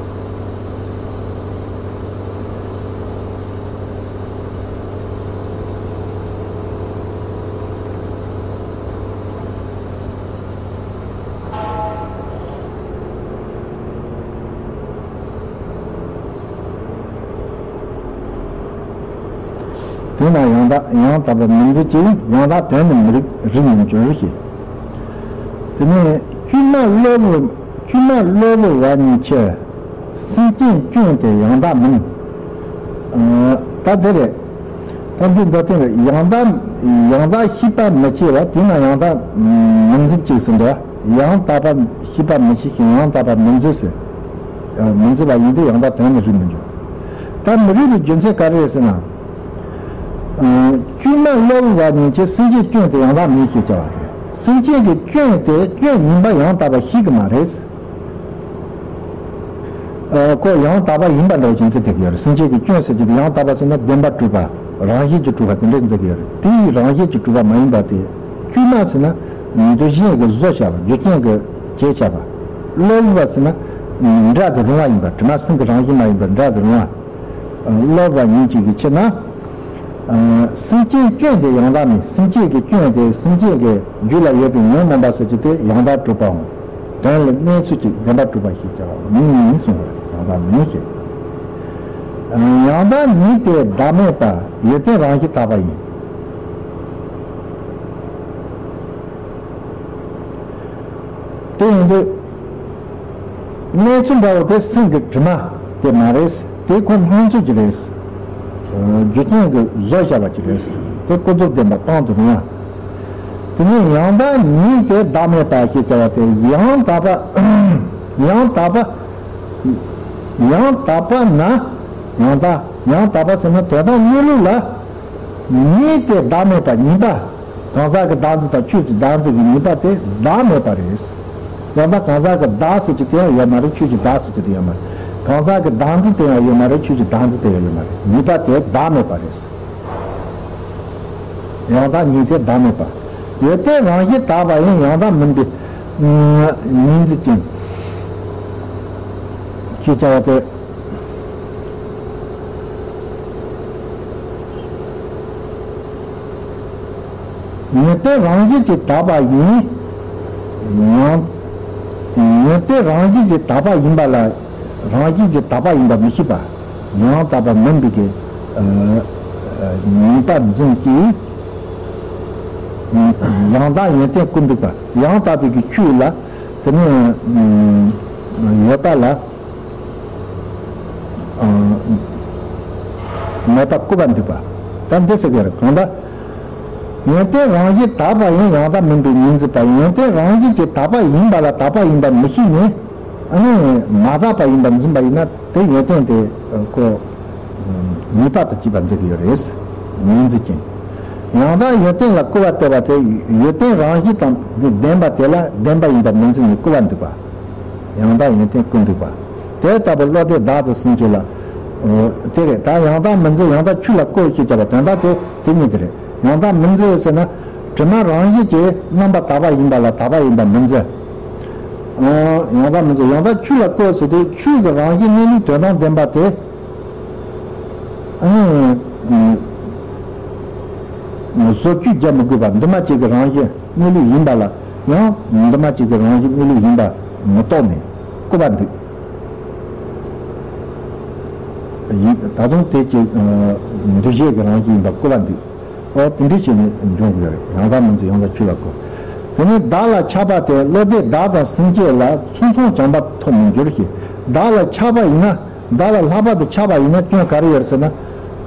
དེས་ན་ཡང་དག་ཡང་དག་པར་མི་འཛིན་གྱི། ཡང་དག་དོན་ནི་མི་རིག་རིག་མི་འགྱུར་ཞེས། དེ་ནས་དཀྱུས་མ་གློ་བུར། དཀྱུས་མ་གློ་བུར་བ་ཉིད་ཕྱིར། སེམས་ཅན་སྐྱོན་ཏེ་ཡང་དག་མིན། ཨ། ད་དེ་རེད། ད་འདི་མདོ་དོན་རེད། ཡང་དག་ཡང་དག་ཤེས་པ་མི་སྐྱེ་བ། དེས་ན་ཡང་དག་མི་འཛིན་ཅིག་ཟེར་འདུག་ཡང་དག་པ་ཤེས་པ་མི་སྐྱེ་ཞིང་ཡང་དག་པ་མི་འཛིན་ཟེར། མི་འཛིན་པ་ཡིན་དུས་ཡང་དག་དོན་ནི་རིག་མི་འགྱུར། ད་མི་རིག་པའི་རྒྱུ་མཚན་ག་རེ་རེད་ཟེར་ན། དཀྱུས་མ་གློ་བུར་བ་ཉིད་ཕྱིར། སེམས་ཅན་སྐྱོན་ཏེ་ཡང་དག་མིན་ཞེས་བྱ་བ་སྟེ། སེམས་ཅན་གྱི་སྐྱོན་དེ་སྐྱོན་ཡིན་པ་ཡང་དག་པ་ཤེས་ཀྱི་མ་རེད། ཨ། ཁོ་ཡང་དག་པ་ཡིན་པ་འདྲ་བོ་ཅིག་མཛད་བསྡད་ཀྱི་ཡོད་རེད། སེམས་ཅན་གྱི་སྐྱོན་ཟེར་གྱི་དེ་ཡང་དག་པ་ཟེར་ན་བདེན་པར་གྲུབ་པ། རང་བཞིན་གྱིས་གྲུབ་པ་དེ་འདྲ་མཛད་ཀྱི་ཡོད་རེད། དེ་ཡི་རང་བཞིན་གྱིས་གྲུབ་པ་མ་ཡིན་པ་དེ། དཀྱུས་མ་ཟེར་ན་འདུ་བྱེད་ཀྱི་བཟོ་བྱ་བ། རྒྱུ་རྐྱེན་གྱིས་བྱས་བྱ་བ། གློ་བུར་བ་ཟེར་ན་འདྲ་དུ་རུང་བ་ཡིན་པ། དྲི་མ་སེམས་ཀྱི་རང་བཞིན་མ་ཡིན་པར་འདྲ་དུ་རུང་བ། གློ་བུར་བ་ཉིད་ཅིག་གི་ཕྱིར་ན། ཨ། སེམས་ཅན་སྐྱོན་དེ་ཡང་དག་མིན། སེམས་ཅན་གྱི་སྐྱོན་དེ། སེམས་ཅན་གྱི་རྒྱུད་ལ་ཡོད་པའི་ཉོན་མོངས་པ་ཟེར་གྱི་དེ་ཡང་དག་གྲུབ་པའམ། དོན་ལ་གནས་ཚུལ་གྱི་བདེན་པར་གྲུབ་པ་ཞེས་བྱ་བ་མིན་གསུངས་པ་རེད། ཡང་དག་མིན་ཞེས། ཨ། ཡང་དག་ཉིད་དེ་བདག་མེད་པ། ཡོན་ཏན་རང་བཞིན་དག་པ་ཡིན། དེ་ཡིན་དུས། གནས་ཚུལ་འདྲ་བོ་དེ་སེམས་ཀྱི་དྲི་མ་དེ་མ་རེད། དེ་ཁོ་སྣང་ཚུལ་གྱི་རེད། རྒྱུ་རྐྱེན་གྱིས་བཟོ་བྱ་བ་ཅིག་རེད། དེ་ཀུན་རྫོབ་བདེན་པ་སྤང་དུ་རུང་བ། དེ་ནས་ཡང་དག་ཉིད་དེ་བདག་མེད་པ་ཞེས་བྱ་བ་དེ། ཡང་དག་པ། ཡང་དག་པ། ཡང་དག་པ་ན། ཡང་དག་ཡང་དག་པ་ཟེར་ན་དོན་དམ་གནས་ལུགས་ལ། ཉིད་དེ་བདག་མེད་པ། ཉིད་པ། གང་ཟག་གི་བདག་འཛིན་དང་ཆོས་ཀྱི་བདག་འཛིན་གྱི་ཉིད་པ་དེ་བདག་མེད་པ་རེད། ཡང་ན་གང་ཟག་གི་བདག་ཟེར་རྒྱུ་དེ་ཡང་ཡོད་མ་རེད། ཆོས་ཀྱི་བདག་ཟེར་རྒྱུ་དེ་ཡང་མ་རེད། གང་ཟག་གི་བདག་འཛིན་དེ་ཡང་ཡོད་མ་རེད། ཆོས་ཀྱི་བདག་འཛིན་དེ་ཡང་ཡོད་མ་རེད། ཉིད་པ་དེ་བདག་མེད་པ་རེད། ཡང་དག་ཉིད་དེ་བདག་མེད་པ། ཡོན་ཏན་རང་བཞིན་དག་པ་ཡིན། ཡང་དག་མིན་པའི་ཉིད་འཛིན་ཅིང་ཞེས་བྱ་བ་སྟེ། ཡོན་ཏན་རང་བཞིན་གྱིས་དག་པ་ཡིན། ཡང་། ཡོན་ཏན་རང་བཞིན་གྱིས་དག་པ་ཡིན་པ་ལ། རང་བཞིན་གྱིས་དག་པ་ཡིན་པ་མི་ཤེས་པ། ཡང་དག་པ་མིན་པའི་གི། ཨ། ཨ། ཉིད་པ་འཛིན་གྱིས། ཡང་དག་ཡོན་ཏན་ཀུན་སྡུག་པ། ཡང་དག་པའི་གི་ཆོས་ལ། དེ་ནི། ཨ། ཡོད་པ་ལ། ཨ། མེད་པ་ཀུན་པར་འདུག་པ། ད་འདི་ཟེར་གི་རེད། གང་ལྟར། ཡོན་ཏན་རང་བཞིན་དག་པ་ཡིན། ཡང་དག་མིན་པའི་ཉིད་འཛིན་པ། ཡོན་ཏན་རང་བཞིན་གྱིས་དག་པ་ཡིན་པ་ལ་དག་པ་ཡིན་པ་མི་ཤེས་ནས། ཨ་ནི་མ་དག་པ་ཡིན་པར་འཛིན་པ་ཡིན་ན། དེ་ཡོན་ཏན་དེ་ཁོ་ཉེས་པ་དང་བཅས་པར་འཛིན་གྱི་ཡོད་རེད། ཉིད་འཛིན་ཅིང་། ཡང་དག་ཡོན་ཏན་ལ་སྐུར་བ་བཏབ་པ་དེ། ཡོན་ཏན་རང་བཞིན་དང་ལྡན་པ་དེ་ལ་བདེན་པ་ཡིན་པར་མི་འཛིན་ནས་སྐུར་བ་འདུག་པ། ཡང་དག་ཡོན་ཏན་ཀུན་སྡུག་པ། དེ་ལྟ་བུ་བློ་ལྡན་བདག་དང་སེམས་ཅན་ལ། ཨོ། དེ་རེད། ད་ཡང་དག་མི་འཛིན། ཡང་དག་ཆོས་ལ་སྐུར་ཞེས་བྱ་བ་དོན་དག་དེ་དེ་ཉིད་དེ་རེད། ཡང་དག་མི་འཛིན་ཟེར་ན། དྲི་མ་རང་བཞིན་གྱིས་རྣམ་པར་དག་པ་ཡིན་པ་ལ་དག་པ་ཡིན་པར་མི་འཛིན། ཨོ། ཡང་དག་མི་འཛིན། ཡང་དག་ཆོས་ལ་སྐུར་ཟེར་དུས་ཆོས་ཀྱི་རང་བཞིན་གནས་ལུགས་དོན་དམ་བདེན་པ་དེ། ཨ་ནི། བཟོ་བཅོས་རྒྱག་མི་དགོས་པ། འདུས་མ་བྱས་ཀྱི་རང་བཞིན་གནས་ལུགས་ཡིན་པ་ལ་ཡང་། འདུས་མ་བྱས་ཀྱི་རང་བཞིན་གནས་ལུགས་ཡིན་པ་མི་རྟོགས་ནས་སྐུར་བ་འདུག་ཡིན། ད་དུང་དེ་ཀྱི། ཨ། འདུས་བྱས་ཀྱི་རང་བཞིན་ཡིན་པ་སྐུར་བ་འདུག་ཨོ། དེ་འདྲ་བྱས་ནས་འབྱུང་དགོས་རེད། ཡང་དག་མི་འཛིན། ཡང་དག་ཆོས་ལ་སྐུར། དེ་ནས་བདག་ལ་ཆགས་པ་དེ། བློ་ལྡན་བདག་དང་སེམས་ཅན་ལ་མཚུངས་མཐོང་བྱམས་པ་ཐོབ་མི་འགྱུར་ཞེས། བདག་ལ་ཆགས་པ་ཡིན་ན། བདག་ལ་ལྷག་པར་དུ་ཆགས་པ་ཡིན་ན་སྐྱོན་ག་རེ་ཡོད་ཟེར་ན།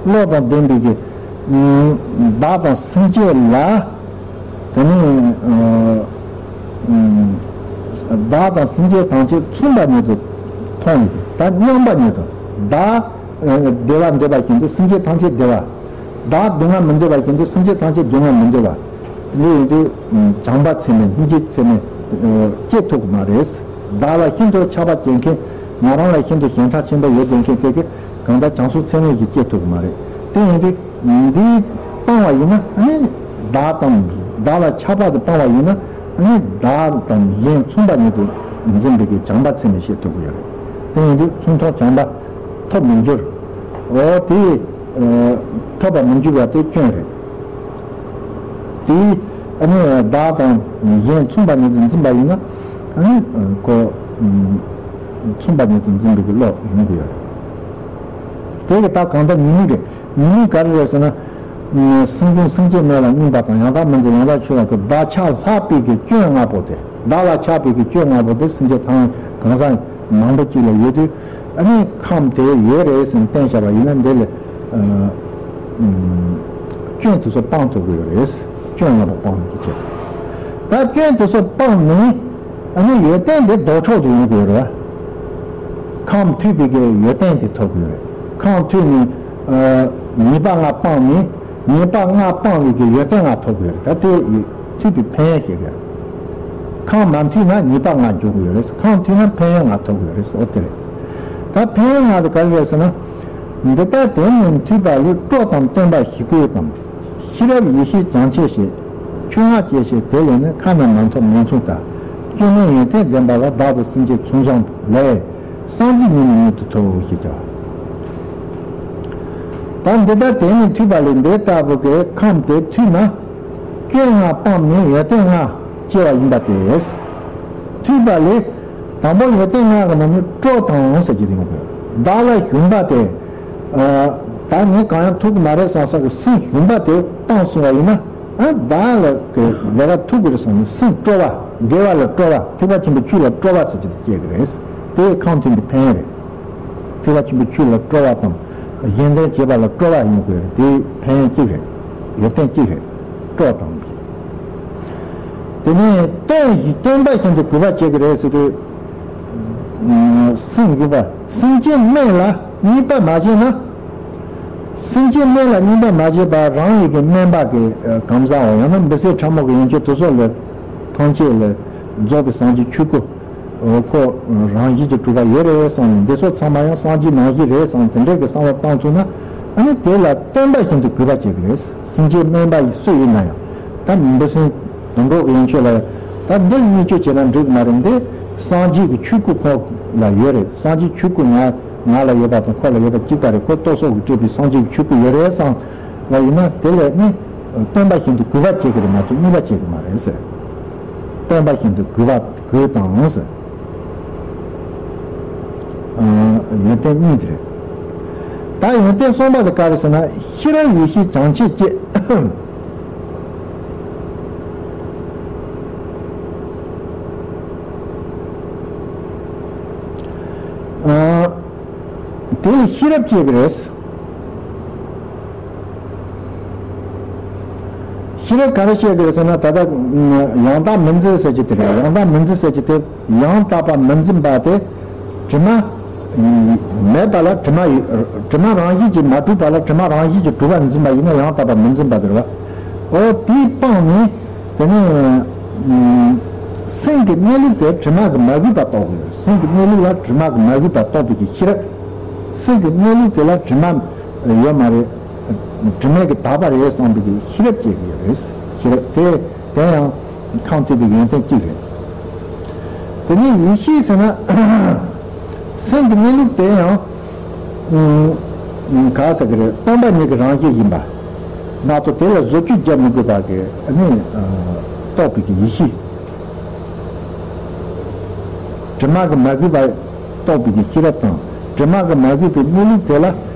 བློ་དང་ལྡན་པའི་གི། ཨུམ། བདག་དང་སེམས་ཅན་ལ། དེ་ནི། ཨ། ཨུམ། བདག་དང་སེམས་ཅན་ཐམས་ཅད་མཚུངས་པ་ཉིད་དུ་མཐོང་ནས། ད་མཉམ་པ་ཉིད་དུ། བདག། ཨ། བདེ་བ་འདོད་པ་བཞིན་དུ་སེམས་ཅན་ཐམས་ཅད་བདེ་བ། བདག་སྡུག་བསྔལ་མི་འདོད་པ་བཞིན་དུ་སེམས་ཅན་ཐམས་ཅད་སྡུག་བསྔལ་མི་འདོད་པ། དེ་འདྲ་ཡིན་དུས། ཨུམ། བྱམས་པ་ཚད་མེད། སྙིང་རྗེ་ཚད་མེད། ཨ། སྐྱེ་ཐུབ་ཀྱི་མ་རེད། བདག་ལ་ཤིན་ཏུ་ཆགས་པ་སྐྱེ་མཁན། ང་རང་ལ་ཤིན་ཏུ་ཞེན་ཆགས་ཆེན་པོ་ཡོད་བསྡད་མཁན་དེ་གིས་གང་ལྟར་བྱམས་སོགས་ཚད་མེད་ཅིག་སྐྱེ་ཐུབ་ཀྱི་མ་རེད། དེ་ཡིན་དུས། འདི་སྤང་བ་ཡིན་ན། ཨ་ནི་བདག་དང་། བདག་ལ་ཆགས་པ་དེ་སྤང་བ་ཡིན་ན། ཨ་ནི་བདག་དང་གཞན་མཚུངས་པ་ཉིད་དུ་འཛིན་པའི་གི་བྱམས་པ་ཚད་མེད་སྐྱེ་ཐུབ་ཀྱི་ཡོད་རེད། དེ་ཡིན་དུས་མཚུངས་མཐོང་བྱམས་པ་ཐོབ་མི་འགྱུར། འོ་དེ། ཨ། ཐོབ་པར་མི་འགྱུར་བ་དེ་སྐྱོན་རེད། དེ། ཨ་ནི་བདག་དང་གཞན་མཚུངས་པ་ཉིད་དུ་འཛིན་པ་ཡིན་ན། ཨ་ནི་ཁོ། ཨུམ། མཚུངས་པ་ཉིད་དུ་འཛིན་པའི་གི་བློ་ཡོང་གི་ཡོད་རེད། དེ་གི་ད་གང་ལྟར་ཉེས་དམིགས་རེད། ཉེས་དམིགས་ག་རེ་རེད་ཟེར་ན། སེམས་ཅན་སེམས་བསྐྱེད་མེད་ལ་སྙིང་པ་དང་། ཡང་དག་མིན་འཛིན་ཡང་དག་ཆོས་ལ་གུས། བདག་ཆགས་ལྷག་པའི་གི་སྐྱོན་ལྔ་པོ་དེ། བདག་ལ་ཆགས་པའི་གི་སྐྱོན་ལྔ་པོ་དེ་སེམས་ཅན་ཐམས་གང་ཟག་མང་པོ་ཅིག་ལ་ཡོད་དུས། ཨ་ནི་ཁམས་དེ་ཡོད་རེད་ཟེར་ནས་བསྟན་བཞག་པ་ཡིན་ན། འདི་ལ་ཨ་ཨམ་སྐྱོན་དེ་ཚོ་སྤང་ཐུབ་ཀྱི་ཡོད་རེད། སྐྱོན་ལྔ་པོ་སྤང་ཐུབ་ཀྱི་ཡོད། ད་སྐྱོན་དེ་ཚོ་སྤངས་ནས། ཨ་ནི་ཡོན་ཏན་དེ་ལྡོག་ཕྱོགས་དུ་ཡོང་དགོས་རེད། ཁམས་མཐུན་པའི་གི་ཡོན་ཏན་དེ་ཐོབ་དགོས་རེད། ཁམས་མཐུན་ནས་ཨ་ཉེས་པ་ལྔ་སྤངས་ནས། ཉེས་པ་ལྔ་སྤངས་པའི་གི་ཡོན་ཏན་ལྔ་ཐོབ་དགོས་རེད། ད་དེ་མཐུན་པའི་ཕན་ཡོན་ཞིག་རེད། ཁམས་མ་མཐུན་ན་ཉེས་པ་ལྔ་འཇོག་དགོས་རེད། ཁམས་མཐུན་ན་ཕན་ཡོན་ལྔ་ཐོབ་དགོས་རེད། འོ་དེ་རེད། ད་ཕན་ཡོན་ལྔ་དེ་ག་རེ་རེད་ཟེར་ན། འདི་ལྟར་དེ་ནི་མཐུས་པ་ལུས། སྤྲོ་དང་སྟོན་པ་ཞི་རྒོལ་དང་། ཤེས་རབ་ཡེ་ཤེས་བྱང་ཆུབ་ཤེས། ཆོས་ལྔ་སྐྱེ་ཤེས་དེ་ལས་ནི། ཁ་ན་མ་ཐོ་མེ་མཚུངས་ལྟ། སྐྱོན་མེད་ཡོན་ཏན་ལྡན་པ་ལ། བདག་ཏུ་སེམས་བསྐྱེད་མཚུངས་བྱུང་ལས། སངས་རྒྱས་ཉིད་ནི་མྱུར་དུ་ཐོབ་ཞེས་བྱ་བ། ད་འདི་ལྟར་དེ་ནི་མཐུས་པ་ལུས། འདི་ལྟ་བུ་གི་ཁམས་དེ་མཐུས་ན། སྐྱོན་ལྔ་སྤངས་ནས་ཡོན་ཏན་ལྔ་སྐྱེ་བ་ཡིན་པ་སྟེ། མཐུས་པ་ལུས། དང་པོ་ཡོན་ཏན་ལྔ་གི་ནང་ནས་སྤྲོ་དང་ཟེར་གྱི་རེད། བདག་ལ་ཞུམ་པ་དེ། ཨ་ད་ངས་གང་ཡང་ཐོབ་ཀྱི་མ་རེད་བསམ་ས་གི་སེམས་ཞུམ་པ་དེ་སྤངས་སོང་བ་ཡིན་ན། ཨ་བདག་ལ་གི་ལས་ཀ་ཐོབ་ཀྱི་རེད་བསམ་ནས་སེམས་སྤྲོ་བ། དགེ་བ་ལ་སྤྲོ་བ། ཐེག་པ་ཆེན་པོའི་ཆོས་ལ་སྤྲོ་བ་ཟེར་གྱི་དེ་སྐྱེ་གི་རེད། དེ་ཁམས་མཐུན་པའི་ཕན་ཡོན་རེད། ཐེག་པ་ཆེན་པོའི་ཆོས་ལ་སྤྲོ་བ་དང་གཞན་དོན་བྱེད་པ་ལ་སྤྲོ་བ་ཡོང་དགོས་རེད། དེ་ཕན་ཡོན་གཅིག་རེད། ཡོན་ཏན་གཅིག་རེད། སྤྲོ་བ་དང་། དེ་ནས་སྟོན་ཞིང་སྟོན་པ་བཞིན་དུ་གུས་པ་བྱེད་ཀྱི་རེད་ཟེར་དུས། སེམས་གུས་པ། སེམས་ཅན་སྨན་ལ་བསྙེན་པ་མ་བྱས་ན། སེམས་ཅན་སྨན་ལ་བསྙེན་པ་མ་བྱས་པར་རང་ཡི་གི་སྨན་པ་གི་ཨ་གང་ཟག་འོ་ཡང་ན་འབུ་སྲིན་ཕྲ་མོ་གི་ཡན་ཆོད་དེ་ཚོ་ལ་ཐམས་ཅད་ལ་རྫོགས་པའི་སངས་རྒྱས་ཆོས་སྐུ། ཁོ་རང་བཞིན་གྱིས་གྲུབ་པ་ཡོད་རེད་བསམ་ནས། འདི་ཚོ་ཚང་མ་ཡང་སངས་རྒྱས་ནང་བཞིན་རེད་བསམ་དེ་འདྲའི་གི་བསམ་བློ་བཏང་ཐུབ་ན། ཨ་ནི་དེ་ལ་སྟོན་པ་བཞིན་དུ་གུས་པ་བྱེད་དགོས་རེད། སེམས་ཅན་སྨན་པ་སུ་ཡིན་ན་ཡང་། ད་འབུ་སྲིན་དུད་འགྲོ་གི་ཡན་ཆོད་ལ་ཡང་། ད་འདིར་བརྙས་བཅོས་བྱས་ན་འགྲིག་གི་མ་རེད། འདི་སངས་རྒྱས་ཀྱི་ཆོས་སྐུ་ཁོ་ལ་ཡོད་རེད། སངས་རྒྱས་ཆོས་སྐུ་ང་ང་ལ་ཡོད་པ་དང་ཁོ་ལ་ཡོད་པ་གཅིག་པ་རེད། ཁོ་སྟོབས་སོགས་ཀྱིས་སྤྲད་པའི་སངས་རྒྱས་ཀྱི་ཆོས་སྐུ་ཡོད་རེད་བསམ་བ་ཡིན་ན། དེ་ལ་ནི་སྟོན་པ་བཞིན་དུ་གུས་པ་བྱེད་ཀྱི་རེད་མ་གཏོགས་བརྙས་པ་བྱེད་ཀྱི་མ་རེད་ཟེར། སྟོན་པ་བཞིན་དུ་གུས་པ་གུས་དང་ཟེར། ཨ་ཡོན་ཏན་གཉིས་དེ་རེད། ད་ཡོན་ཏན་གསུམ་པ་དེ་ག་རེ་ཟེར་ན། ཤེས་རབ་ཡེ་ཤེས་བྱང་ཆུབ་སྐྱེ། ཨ་དེ་ལ་ཤེས་རབ་སྐྱེ་གི་རེད། ཤེས་རབ་ག་རེ་བཤད་དགོས་ཟེར་ན། ད་ལྟ་ཡང་དག་མིན་འཛིན་ཟེར་གྱི་དེ་རེད། ཡང་དག་མིན་འཛིན་ཟེར་གྱི་དེ། ཡང་དག་པ་མི་འཛིན་པ་དེ། དྲི་མ་མེད་པ་ལ་དྲི་མ་ཡོད། དྲི་མ་རང་བཞིན་གྱིས་མ་གྲུབ་པ་ལ་དྲི་མ་རང་བཞིན་གྱིས་གྲུབ་པ་འཛིན་པ་ཡིན་ན་ཡང་དག་པ་མི་འཛིན་པ་དེ་རེད་བ། འོ་དེ་སྤངས་ནས། དེ་ནས་སེམས་ཀྱི་གནས་ལུགས་དེ་དྲི་མ་གིས་མ་གོས་པ་རྟོགས་དགོས། སེམས་ཀྱི་གནས་ལུགས་ལ་དྲི་མ་གིས་མ་གོས་པ་རྟོགས་པའི་གི་ཤེས་རབ། སེམས་ཀྱི་གནས་ལུགས་དེ་ལ་དྲི་མ་ཡོད་མ་རེད། དྲི་མ་གིས་དག་པ་རེད་བསམ་པའི་གི་ཤེས་རབ་སྐྱེ་གི་ཡོད་རེད། ཤེས་རབ་དེ་དེ་ཡང་ཁམས་མཐུན་པའི་ཡོན་ཏན་གཅིག་རེད། དེ་ནས་ཡེ་ཤེས་ཟེར་ན། སེམས་ཀྱི་གནས་ལུགས་དེ་ཡང་ག་ཟེར་གི་རེད། སྟོང་པ་ཉིད་ཀྱི་རང་བཞིན་ཡིན་པ་མ་གཏོགས་དེ་ལ་བཟོ་བཅོས་རྒྱག་མི་དགོས་པ་གི་ནི་རྟོགས་པའི་གི་ཡེ་ཤེས། དྲི་མ་གིས་མ་གོས་པ་རྟོགས་པའི་གི་ཤེས་རབ་དང་། དྲི་མ་གིས་མ་གོས་པའི་གནས་ལུགས་དེ་ལ་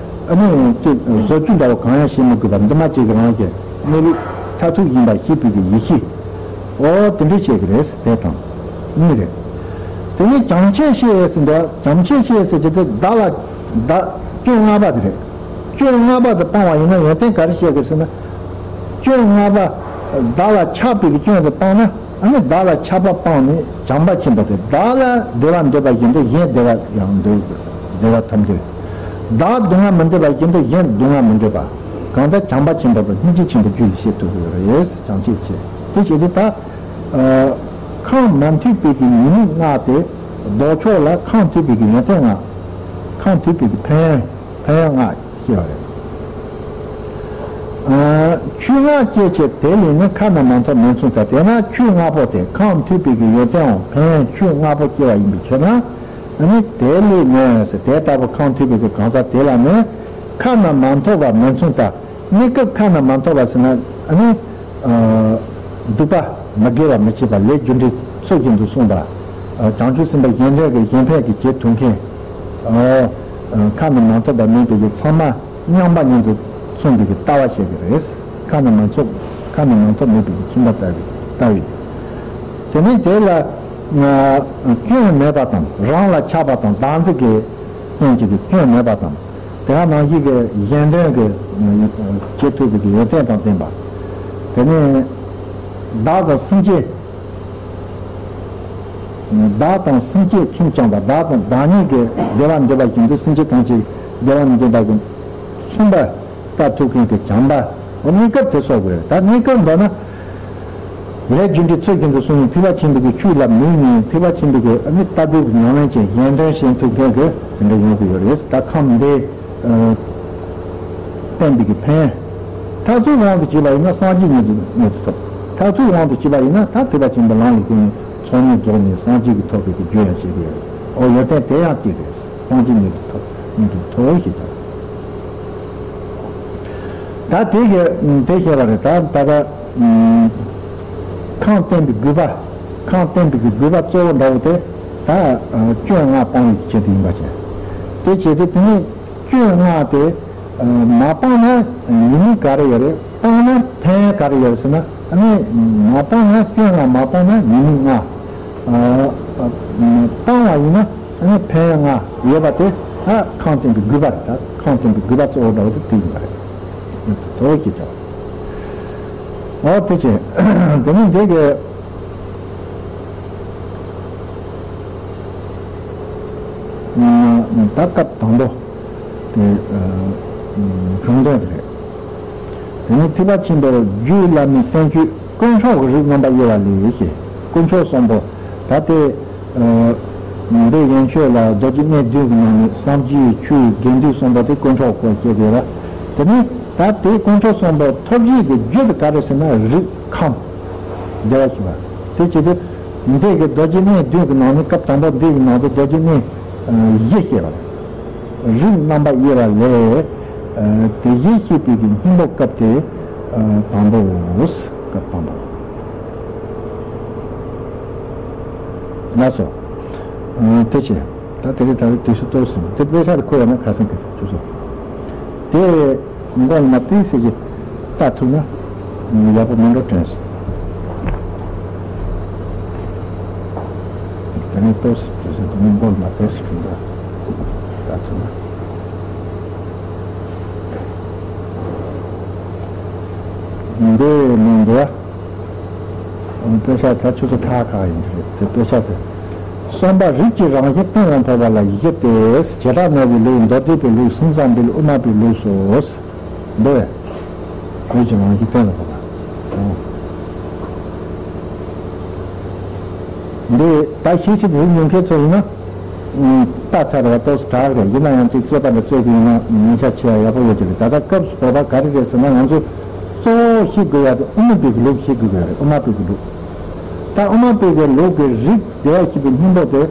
ཨ་ནི་ཅིག་བཟོ་བཅོས་འདྲ་བ་གང་ཡང་བྱེད་མི་དགོས་པ། འདུས་མ་བྱས་ཀྱི་རང་བཞིན་གནས་ལུགས་མཐར་ཐུག་ཡིན་པ་ཤེས་པའི་གི་ཡེ་ཤེས། འོ་དེ་འདྲ་བྱེད་ཀྱི་རེད། དེ་དང་གཉིས་རེད། དེ་ནས་བྱང་ཆུབ་ཤེས་ཟེར་འདུག་བྱང་ཆུབ་ཤེས་ཟེར་གྱི་དེ་བདག་ལ་བདག་སྐྱོན་ལྔ་པ་དེ་རེད། སྐྱོན་ལྔ་པ་དེ་སྤང་བ་ཡིན་ན་ཡོན་ཏན་ག་རེ་བཤད་དགོས་ཟེར་ན། སྐྱོན་ལྔ་པ། བདག་ལ་ཆགས་པའི་གི་སྐྱོན་དེ་སྤངས་ན། ཨ་ནི་བདག་ལ་ཆགས་པ་སྤངས་ནས་བྱམས་པ་ཆེན་པོ་དེ། བདག་ལ་བདེ་བ་འདོད་པ་བཞིན་དུ་གཞན་བདེ་བ་ཡང་འདོད། བདེ་བ་ཐམས་ཅད། བདག་སྡུག་བསྔལ་མི་འདོད་པ་བཞིན་དུ་གཞན་སྡུག་བསྔལ་མི་འདོད་པ། གང་ལྟར་བྱམས་པ་ཆེན་པོ་དང་སྙིང་རྗེ་ཆེན་པོ་རྒྱུད་ལ་བཤད་ཐུབ་དགོས་རེད། བྱང་ཆུབ་ཅེས་དེ་བྱེད་དུས་ད། ཨ་ཁམས་མ་མཐུན་པའི་གི་ཉེས་དམིགས་ལྔ་དེ་ལྡོག་ཕྱོགས་ལ་ཁམས་མཐུན་པའི་གི་ཡོན་ཏན་ལྔ། ཁམས་མཐུན་པའི་གི་ཕན་ཡོན། ཕན་ཡོན་ལྔ་ཞེས་པ་རེད། ཨ་ཆོས་ལྔ་སྐྱེ་ཕྱིར་དེ་ལས་ནི། ཁ་ན་མ་ཐོ་མེ་མཚུངས་ལྟ། དེས་ན་ཆོས་ལྔ་པོ་དེ་ཁམས་མཐུན་པའི་གི་ཡོན་ཏན་འོང་ཕན་ཡོན་ཆོས་ལྔ་པོ་སྐྱེ་བ་ཡིན་པའི་ཕྱིར་ན། ཨ་ནི་དེ་ལས་ནི་ཟེར་དེ་ལྟ་བུ་ཁམས་མཐུན་པའི་གི་གང་ཟག་དེ་ལ་ནི། ཁ་ན་མ་ཐོ་བ་མེ་མཚུངས་ལྟ། གནས་སྐབས་ཁ་ན་མ་ཐོ་བ་ཟེར་ན། ཨ་ནི་ཨ་སྡིག་པ་མི་དགེ་བ་མི་བྱེད་པ། ལས་རྒྱུ་འབྲས་ཚུལ་བཞིན་དུ་སྲུང་བ། ཨ་བྱང་ཆུབ་སེམས་དཔའ་གཞན་དོན་གྱི་གཞན་ཕན་གྱི་བྱེད་ཐུབ་མཁན། ཨ་ཁ་ན་མ་ཐོ་བ་མིན་པའི་གི་ཚང་མ་མཉམ་པ་ཉིད་དུ་མཚོན་པའི་གི་ལྟ་བ་བཤད་ཀྱི་རེད། ཁ་ན་མ་ཐོ་ཁ་ན་མ་ཐོ་མེད་པའི་མཚུངས་པ་ལྟ་བུ་ལྟ་བུ། དེ་ནས་དེ་ལ་སྐྱོན་མེད་པ་དང་རང་ལ་ཁྱབ་པ་དང་བདག་འཛིན་གྱི་རྐྱེན་གྱིས་སྐྱོན་མེད་པ་དང་། དེ་ག་ནང་བཞིན་གྱི་གཞན་དོན་གྱི་བྱེད་ཐུབ་པའི་ཡོན་ཏན་དང་ལྡན་པ། དེ་ནས་བདག་དང་སེམས་ཅན། བདག་དང་སེམས་ཅན་མཚུངས་བྱང་བ། བདག་དང་བདག་ཉིད་ཀྱི་བདེ་བ་འདོད་པ་བཞིན་དུ་སེམས་ཅན་ཐམས་ཅད་བདེ་བ་འདོད་པ་གི་མཚུངས་པ་ལྟ་ཐུབ་མཁན་གྱི་བྱམས་པ། གནས་སྐབས་དེ་སོགས་དགོས། ད་གནས་སྐབས་འདྲ་ན། ལས་རྒྱུ་འབྲས་ཚུལ་བཞིན་དུ་སོང་ནས་ཐེག་པ་ཆེན་པོའི་གི་ཆོས་ལ་མོས་ནས་ཐེག་པ་ཆེན་པོའི་གི་ཨ་ནི་ལྟ་གྲུབ་ཀྱི་ཉམས་ལེན་བྱེད་གཞན་དོན་བྱེད་ཐུབ་མཁན་གྱི་དེ་འདྲ་ཡོང་གི་ཡོད་རེད། ད་ཁམས་འདི་བསྟན་པའི་གི་ཕན། མཐར་ཐུག་དབང་དུ་བྱས་པ་ཡིན་ན་སངས་རྒྱས་མྱུར་དུ་མྱུར་དུ་ཐོབ། མཐར་ཐུག་དབང་དུ་བྱས་པ་ཡིན་ན་ད་ཐེག་པ་ཆེན་པོའི་ལམ་ལ་བཀོད་ནས་ཚོགས་གཉིས་རྫོགས་ནས་སངས་རྒྱས་ཀྱི་ཐོབ་པའི་གི་རྒྱུ་ཡང་བྱེད་ཀྱི་ཡོད་རེད། ཨོ་ཡོན་ཏན་དེ་ཡང་སྐྱེ་རེད། སངས་རྒྱས་མྱུར་དུ་ཐོབ། མྱུར་དུ་ཐོབ་ཞེས་བྱ། ད་དེ་གི་དེ་བཤད་པ་རེད། ད་ད་ལྟ་ཁམས་བསྟན་པའི་དགོས་པ། ཁམས་བསྟན་པའི་གི་དགོས་པ་གཙོ་བོ་འདྲ་བོ་དེ་ད་སྐྱོན་ལྔ་སྤང་བའི་ཆེད་དུ་ཡིན་པ་བྱས། དེ་བྱེད་དུས་དེ་ནས་སྐྱོན་ལྔ་དེ་མ་སྤངས་ན་ཉེས་དམིགས་ག་རེ་ཡོད་རེད། སྤངས་ན་ཕན་ག་རེ་ཡོད་རེད་ཟེར་ན། ཨ་ནི་མ་སྤངས་ན་སྐྱོན་ལྔ་མ་སྤངས་ན་ཉེས་དམིགས་ལྔ། སྤངས་པ་ཡིན་ན། ཨ་ནི་ཕན་ཡོན་ལྔ་ཡོད་པ་དེ་ད་ཁམས་བསྟན་པའི་དགོས་པ་རེད། ད་ཁམས་བསྟན་པའི་དགོས་པ་གཙོ་བོ་འདྲ་བོ་དེ་དེ་ཡིན་པ་རེད། དོ་ཞེས་བྱ་བ། འོ་དེ་བྱས། དེ་ནས་འདི་གི་ད་སྐབས་དང་པོ་དེ་གང་དོན་དེ་རེད། དེ་ནས་ཐེག་པ་ཆེན་པོའི་རྒྱུད་བླ་མའི་བསྟན་བཅོས་དཀོན་མཆོག་གི་རིགས་རྣམ་པ་དབྱེ་བ་ལས་ཞེས། དཀོན་མཆོག་གསུམ་པོ་ད་ལྟའི་འདི་ཡན་ཆོད་ལ་རྡོ་རྗེ་གནས་བདུན་གྱི་ནང་ནས་སངས་རྒྱས་ཆོས་དགེ་འདུན་གསུམ་པོ་དེ་དཀོན་མཆོག་སྐོར་བཤད་དགོས་ལ། དེ་ནས་ད་དེ་དཀོན་མཆོག་གསུམ་པོ་ཐོབ་བྱེད་ཀྱི་རྒྱུ་དེ་ག་རེ་ཟེར་ན་རིགས་ཁམས་བདེ་བར་གཤེགས་པ། དེ་བྱེད་དུས་འདི་གི་རྡོ་རྗེ་གནས་བདུན་གྱི་ནང་ནས་སྐབས་དང་པོ་འདི་གི་ནང་དུ་རྡོ་རྗེ་གནས་བཞི་བཤད་པ་རེད། རིགས་རྣམ་པ་དབྱེ་བ་ལས། དེ་བཞིན་གཤེགས་པའི་གི་སྙིང་པོ་སྐབས་དེ་དང་པོའོ། སྐབས་དང་པོ། ལགས་སོ། དེ་བྱས། ད་དེ་རིང་ད་རེས་དུས་ཚོད་ཏོག་ཙམ་དེ་དཔེ་ཆ་དེ་ཁོ་ཡང་ན་ཁ་སང་གི་དུས་ཚོད་དེ། མགོ་ལ་མ་བཏིང་ཟེར་གྱི་ལྟ་ཐུབ་ན་ཡག་པོ་མིན་འགྲོ་དྲན་སོང་། དེ་ནས་ཏོག་ཙམ་དུས་ཚོད་དེ་ནས་མགོ་ལ་མ་ཏོག་ཙམ་ལྟ་ཐུབ་ན། འདི་མི་འདུག་བ། དཔེ་ཆ་ད་ཆུ་ཚོད་ཁ་ཁ་ཡིན་གྱི་རེད་དེ། དཔེ་ཆ་དེ། གསུམ་པ་རིགས་ཀྱི་རང་བཞིན་གཏན་ལ་ཕབ་པ་ལ་བཞི་སྟེ། བྱེ་བྲག་སྨྲ་བའི་ལུགས། མདོ་སྡེ་པའི་ལུགས། སེམས་ཙམ་པའི་ལུགས། དབུ་མ་པའི་ལུགས་སོ། འདི་བས། རིགས་ཀྱི་རང་བཞིན་གཏན་ལ་ཕབ་པ། འདི་ད་ཤེས་བྱེད་དེ་ཉོན་མཁན་ཚོ་ཡིན་ན། ལྟ་ཚར་བ་ཏོག་ཙམ་དྲག་རེད། ཡིན་ན་ཡང་ཅིག་རྩོད་པ་འདྲ་རྩོད་ཀྱི་ཡིན་ན་ཉན་ཆ་ཆེ་ཡ་ཡག་པོ་ཡོད་ཀྱི་རེད། ད་ལྟ་སྐབས་སུ་བབ་པ་ག་རེ་རེད་ཟེར་ན། ང་ཚོས་གཙོ་བོ་ཤེས་དགོས་ཡ་དེ་དབུ་མ་པའི་གི་ལུགས་ཤེས་དགོས་ཀྱི་རེད། དབུ་མ་པའི་གི་ལུགས། ད་དབུ་མ་པའི་གི་ལུགས་ཀྱི་རིགས་བདེ་བར་གཤེགས་པའི་སྙིང་པོ་དེ་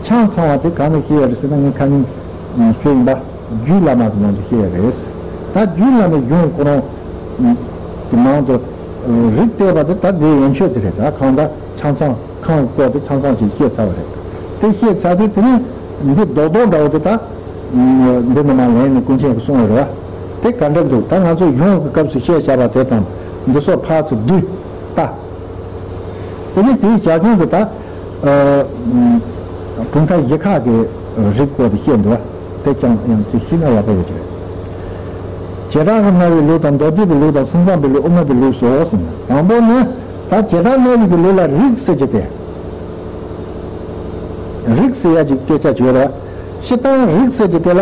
ཆ་ཚང་བ་དེ་གང་ནས་ཤེས་ཡ་རེད་ཟེར་ན། ངས་ཁ་ཉིན་ཞུས་ཡིན་པ། རྒྱུད་བླ་མ་གི་ནང་དུ་ཤེས་ཡ་རེད། ད་རྒྱུད་བླ་མའི་གཞུང་ཁོ་རང་གི་ནང་དུ་རིགས་བསྟན་པ་དེ་ད་འདི་ཡན་ཆོད་དེ་རེད། ད་གང་ལྟར་ཆ་ཚང་། ཁམས་སྐོར་དེ་ཆ་ཚང་ཞིག་བཤད་ཚར་བ་རེད། དེ་བཤད་ཚར་དུས་དེ་ནས་འདི་རྡོག་རྡོག་འདྲ་བོ་དེ་ད་འདི་ནས་མར་ལེན་ནས་ཀུན་མཁྱེན་གྱིས་གསུངས་པ་རེད་བ། དེ་ག་འདྲ་འདུག་ད་ང་ཚོ་གཞུང་གི་སྐབས་སུ་བཤད་བཞག་པ་དེ་དང་འདི་སོགས་ཕར་ཚུར་བསྡུས་ལྟ། དེ་ནས་དེའི་ཞར་བྱུང་དུ་ད་གྲུབ་མཐའ་བཞི་ཁག་གི་རིགས་སྐོར་དུ་བཤད་འདུག་བ། དེ་ཀྱང་ཡང་ཅིག་ཤེས་ན་ཡག་པོ་ཡོད་ཀྱི་རེད། བྱེ་བྲག་གི་སྨྲ་བའི་ལུགས་དང་། མདོ་སྡེ་པའི་ལུགས་དང་། སེམས་ཙམ་པའི་ལུགས། དབུ་མ་པའི་ལུགས་སོ་ཟེར་ན། དང་པོ་ནི་ད་བྱེ་བྲག་སྨྲ་བའི་གི་ལུགས་ལ་རིགས་ཟེར་གྱི་དེ། རིགས་ཟེར་ཡ་ཅིག་སྐད་ཆ་བྱོས་ར། སྤྱིར་བཏང་རིགས་ཟེར་གྱི་དེ་ལ།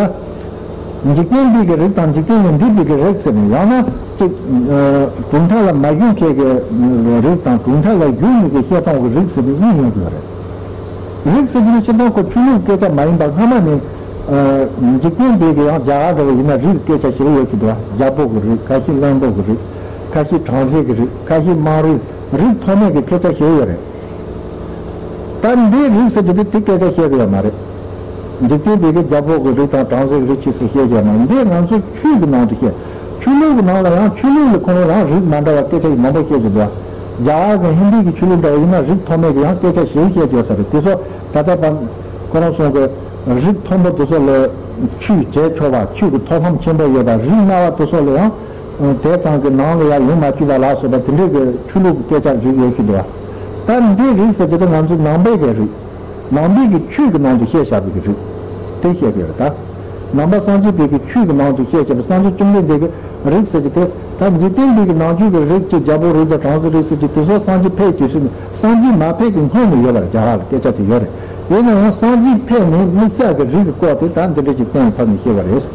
འཇིག་རྟེན་པའི་གི་རིགས་དང་། འཇིག་རྟེན་ལས་འདས་པའི་གི་རིགས་ཟེར་ནས། ཡང་ན་ཅིག་གྲུབ་མཐའ་ལ་མ་ཞུགས་མཁན་གྱི་རིགས་དང་། གྲུབ་མཐའ་ལ་ཞུགས་མཁན་གྱི་བཤད་སྟངས་ཀྱི་རིགས་ཟེར་ནས་གཉིས་ཡོང་གི་ཡོད་རེད། རིགས་ཟེར་གྱི་ནི་སྤྱིར་བཏང་ཁོ་ཆོས་ལུགས་སྐད་ཆ་མ་ཡིན་པ། སྔ་མ་ནས་འཇིག་རྟེན་པའི་གི་ཡང་རྒྱ་གར་འདྲ་བོ་ཡིན་ན་རིགས་སྐད་ཆ་ཞེ་པོ་ཡོད་ཀྱི་འདུག་རྒྱལ་པོ་གི་རིགས། ཁ་ཤས་བློན་པོ་གི་རིགས། ཁ་ཤས་བྲམ་ཟེ་གི་རིགས། ཁ་ཤས་དམངས་རིགས། རིགས་ཐོགས་མེད་ཀྱི་སྐད་ཆ་ཞེ་པོ་ཡོད་རེད། ད་འདིའི་རིགས་ཟེར་གྱི་འདི་དེ་སྐད་ཆ་བཤད་ཀྱི་ཡོད་མ་རེད། འཇིག་རྟེན་པའི་གི་རྒྱལ་པོ་གི་རིགས་དང་བྲམ་ཟེ་གི་རིགས་ཕྱིས་སུ་བཤད་ཀྱི་ཡོད་མ་རེད། འདི་ང་ཚོ་ཆོས་ཀྱི་ནང་དུ་བཤད། ཆོས་ལུགས་ཀྱི་ནང་ལ་ཡང་ཆོས་ལུགས་ལ་ཁོ་རང་རང་རིགས་མ་འདྲ་བ་སྐད་ཆ་ཡི་མང་པོ་བཤད་ཀྱི་འདུག་རྒྱ་གར་གྱི་ཧིན་དི་གི་ཆོས་ལུགས་འདྲ་བ་ཡིན་ན་རིགས་ཐོགས་མེད་ཀྱི་ཡང་སྐད་ཆ་ཞེ་པོ་བཤད་ཀྱི་ཡོད་ས་རེད། དེ་ཚོ་ད་ལྟ་བར་ཁོ་རང་གསུང་གི་རིགས་མཐོན་པོ་དེ་ཚོ་ལ་ཆོས་བྱེད་ཆོག་པ། ཆོས་ཀྱི་ཐོག་ལམ་ཆེན་པོ་ཡོད་པ། རིགས་དམའ་བ་དེ་ཚོ་ལ་ཡང་ དེ་ཙམ་གྱི་ནང་ལ་ཡང་ཡོང་མ་བཅུག་པ་ལ་སོགས་པ་དེ་འདྲའི་གི་ཆོས་ལུགས་ཀྱི་སྐད་ཆ་རིགས་ཡོད་ཀྱི་འདུག་བ། ད་འདི་རིགས་ཟེར་གྱི་དེ་ང་ཚོའི་ནང་པའི་གི་རིགས། ནང་པའི་གི་ཆོས་ཀྱི་ནང་དུ་བཤད་བཞག་པའི་གི་རིགས། དེ་བཤད་ཀྱི་ཡོད་རེད་ད། ནང་པ་སངས་རྒྱས་པའི་གི་ཆོས་ཀྱི་ནང་དུ་བཤད་བཞག་པའི་སངས་རྒྱས་བཅོམ་ལྡན་འདས་ཀྱི་རིགས་ཟེར་གྱི་དེ། ད་འཇིག་རྟེན་པའི་གི་ནང་ཆོས་ཀྱི་རིགས་ཀྱི་རྒྱལ་པོ་རིགས་དང་བྲམ་ཟེ་རིགས་ཟེར་གྱི་དེ་ཚོ་སངས་རྒྱས་ཕེབས་དུས་སུ་ནི་སངས་རྒྱས་མ་ཕེབས་ཀྱི་སྔོན་ནས་ཡོད་པར་རྒྱ་གར་ལ་སྐད་ཆ་དེ་ཡོད་རེད། ཡིན་ན་ཡང་སངས་རྒྱས་ཕེབས་ནས་དམིགས་བསལ་གྱི་རིགས་ཀྱི་སྐོར་དེ་ད་འདི་འདྲ་ཅིག་གཏན་ལ་ཕབ་ནས་བཤད་པ་རེད། རིགས་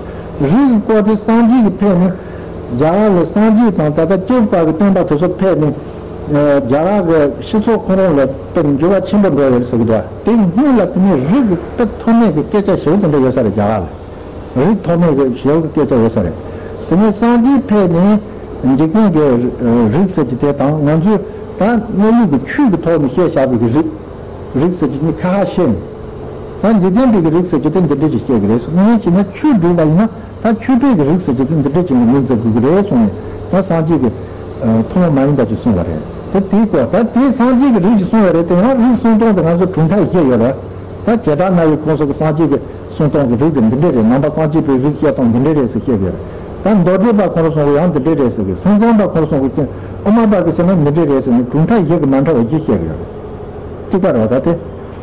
ཀྱི་སྐོར་དེ་སངས་རྒྱས་ཀྱིས་ཕེབས་ནས་རྒྱ་གར་ལ་སངས་རྒྱས་དང་ད་ལྟ་སྐྱེས་བུ་པ་གི་བསྟན་པ་དེ་ཚོ་ཕེབས་ནས་རྒྱ་གར་གྱི་སྤྱི་ཚོགས་ཁོ་རང་ལ་དཔེ་འགྱུར་བ་ཆེན་པོ་འགྲོ་ཡོད་ཟེར་གྱི་འདུག་དེ་སྔོན་ལ་དེ་ནས་རིགས་ཀྱི་དཔེ་ཐོག་མའི་གི་སྐད་ཆ་ཞེ་པོ་དེ་འདྲ་ཡོད་ས་རེད་རྒྱ་གར་ལ། རིགས་ཐོག་མའི་གི་ཞེ་པོ་གི་སྐད་ཆ་ཡོད་ས་རེད། དེ་ནས་སངས་རྒྱས་ཕེབས་ནས་འཇིག་རྟེན་གྱི་རིགས་ཟེར་གྱི་དེ་དང་ང་ཚོས་ད་གནས་ལུགས་ཀྱི་ཆོས་ཀྱི་ཐོག་ནས་བཤད་བཞག་པའི་གི་རིགས། རིགས་ཟེར་གྱི་ནི་ཁ་ཁ་ཤས་ནས། ད་འཇིག་རྟེན་པའི་གི་རིགས་ཟེར་གྱི་དེ་འདི་འདྲ་ཅིག་བཤད་གི་རེད་ཟེར། དངོས་གནས་བྱས་ན་ཆོས་སྒྲུབ་པ་ཡིན་ན་ད་ཆོས་པའི་གི་རིགས་ཟེར་གྱི་དེ་འདི་འདྲ་ཅིག་ལ་ངོས་འཛིན་དགོས་གི་རེད་གསུངས་ནས། ད་སངས་རྒྱས་ཀྱི་ཐུན་མོང་མ་ཡིན་པ་ཅིག་གསུངས་པ་རེད། དེ་དེའི་སྐོར་ད་དེ་སངས་རྒྱས་ཀྱི་རིགས་ཅིག་གསུངས་པ་རེད། དེ་ཡང་རིགས་གསུམ་སྟོང་དེ་ང་ཚོ་གྲུབ་མཐའ་བཞི་ཡོད་རེད། ད་བྱེ་བྲག་སྨྲ་བའི་ཁོངས་སུ་གི་སངས་རྒྱས་ཀྱི་གསུང་སྟོང་གི་རིགས་དེ་འདི་འདྲས་རེད། ནང་པ་སངས་རྒྱས་པའི་རིགས་བཤད་སྟངས་འདི་འདྲས་རེད་ཟེར་བཤད་ཀྱི་ཡོད་རེད། ད་མདོ་སྡེ་པ་ཁོ་རང་ཚོ་གི་ཡང་འདི་འདྲས་རེད་ཟེར་གི། སེམས་ཙམ་པ་ཁོ་རང་ཚོ་གི་དབུ་མ་པ་གི་ཟེར་ན་འདི་འདྲས་རེད་ཟེར་ནས་གྲུབ་མཐའ་བཞི་གི་མ་འདྲ་བ་བཞི་བཤད་ཀྱི་ཡོད་རེད། གཅིག་པ་རེད་བ། ད་དེ་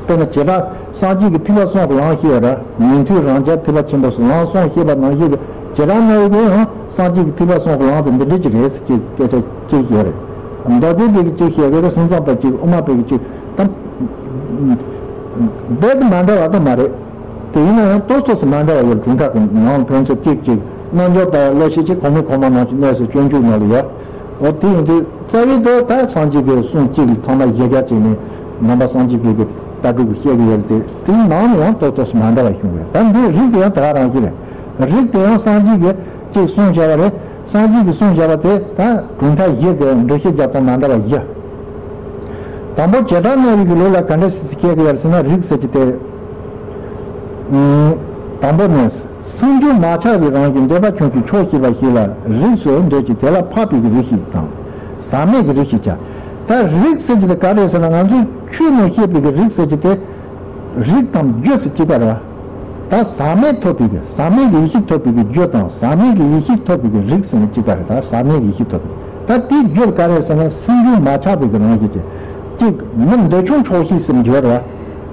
དཔེར་ན་བྱེ་བྲག་སངས་རྒྱས་ཀྱི་ཐེག་པ་གསུམ་གྱི་ལམ་བཤད་ཡོད་རེད། ཉན་ཐོས་རང་རྒྱལ་ཐེག་པ་ཆེན་པོ་སོགས་ལམ་གསུམ་བཤད་པ་ནང་བཞིན་གྱི་བྱེ་བྲག་སྨྲ་བའི་གི་ཡང་སངས་རྒྱས་ཀྱི་ཐེག་པ་གསུམ་གྱི་ལམ་དེ་འདི་འདྲས་ཅིག་རེད་ཟེར་གྱི་སྐད་ཆ་གཅིག་ཡོད་རེད། མདོ་སྡེ་པའི་གི་གཅིག་བཤད་ཡོད་རེད། སེམས་ཙམ་པ་གཅིག་དབུ་མ་པའི་གི་གཅིག་ད་རྦད་དེ་མ་འདྲ་བ་ད་མ་རེད། དེ་ཡིན་ན་ཡང་ཏོག་ཙམ་ཞིག་མ་འདྲ་བ་ཡོད། གྲུབ་མཐའ་གི་ནང་ཕན་ཚུན་གཅིག་གཅིག་རྣལ་འབྱོར་པ་བློ་ཤེས་ཀྱི་གོང་མའི་གོང་མ་ནང་བཞིན་གནས་སུ་སྤྱོད་འཇུག་ནང་ལ་ཡོད། འོ་དེ་ཡིན་དུས་རྩ་བའི་དེ་ད་སངས་རྒྱས་ཀྱི་གསུང་གཅིག་ལ་ཚང་མ་ཡི་གེ་བྱས་ནས་ནང་པ་སངས་རྒྱས་པའི་གི་ལྟ་གྲུབ་ཀྱི་བཤད་ཀྱི་ཡོད་དེ། དེའི་ནང་ནས་ཡང་ཏོག་ཏོག་ཙམ་མ་འདྲ་བ་བྱུང་བས། ད་འདི་རིགས་དེ་ཡང་དེ་ག་རང་བཞིན་རེད། རིགས་དེ་ཡང་སངས་རྒྱས་ཀྱི་གཅིག་གསུངས་བྱས་པ་རེད། སངས་རྒྱས་ཀྱི་གསུངས་བྱས་པ་དེ་ད་གྲུབ་མཐའ་བཞི་གི་འགྲེལ་བཤད་རྒྱབ་སྟངས་མ་འདྲ་བ་བཞི། དང་པོ་བྱེ་བྲག་སྨྲ་བའི་གི་ལུགས་ལ་ག་འདྲ་སེ་བཤད་ཀྱི་ཡོད་ཟེར་ན། རིགས་ཟེར་གྱི་དེ། ཨུམ། དང་པོ་ནི། སེམས་རྒྱུད་མ་ཆགས་པའི་རང་བཞིན་འདོད་པ་ཆུང་ཤོས་ཆོག་ཤེས་པ་ཞིག་ལ་རིགས་སུ་འདོད་ཅིང་དེ་ལ་འཕགས་པའི་གི་རིགས་ཤིག་དང་། ཟག་མེད་ཀྱི་རིགས་ཤིག་བྱ། ད་རིགས་ཟེར་གྱི་དེ་ག་རེད་ཟེར་ན། ང་ཚོས་ཆོས་ནང་བཤད་པའི་གི་རིགས་ཟེར་གྱི་དེ། རིགས་དང་རྒྱུད་ཟེར་གཅིག་པ་རེད་བ། ད་ཟག་མེད་ཐོབ་པའི་གི་ཟག་མེད་ཀྱི་ཡེ་ཤེས་ཐོབ་པའི་གི་རྒྱུད་དང་ཟག་མེད་ཀྱི་ཡེ་ཤེས་ཐོབ་པའི་གི་རིགས་ཟེར་ན་གཅིག་པ་རེད། ད་ཟག་མེད་ཀྱི་ཡེ་ཤེས་ཐོབ་པའི། ད་དེའི་རྒྱུད་ག་རེ་ཟེར་ན། སེམས་རྒྱུད་མ་ཆགས་པའི་གི་རང་བཞིན་གྱི། གཅིག་མི་འདོད་ཆུང་ཆོག་ཤེས་སེམས་ཡོད་རེད་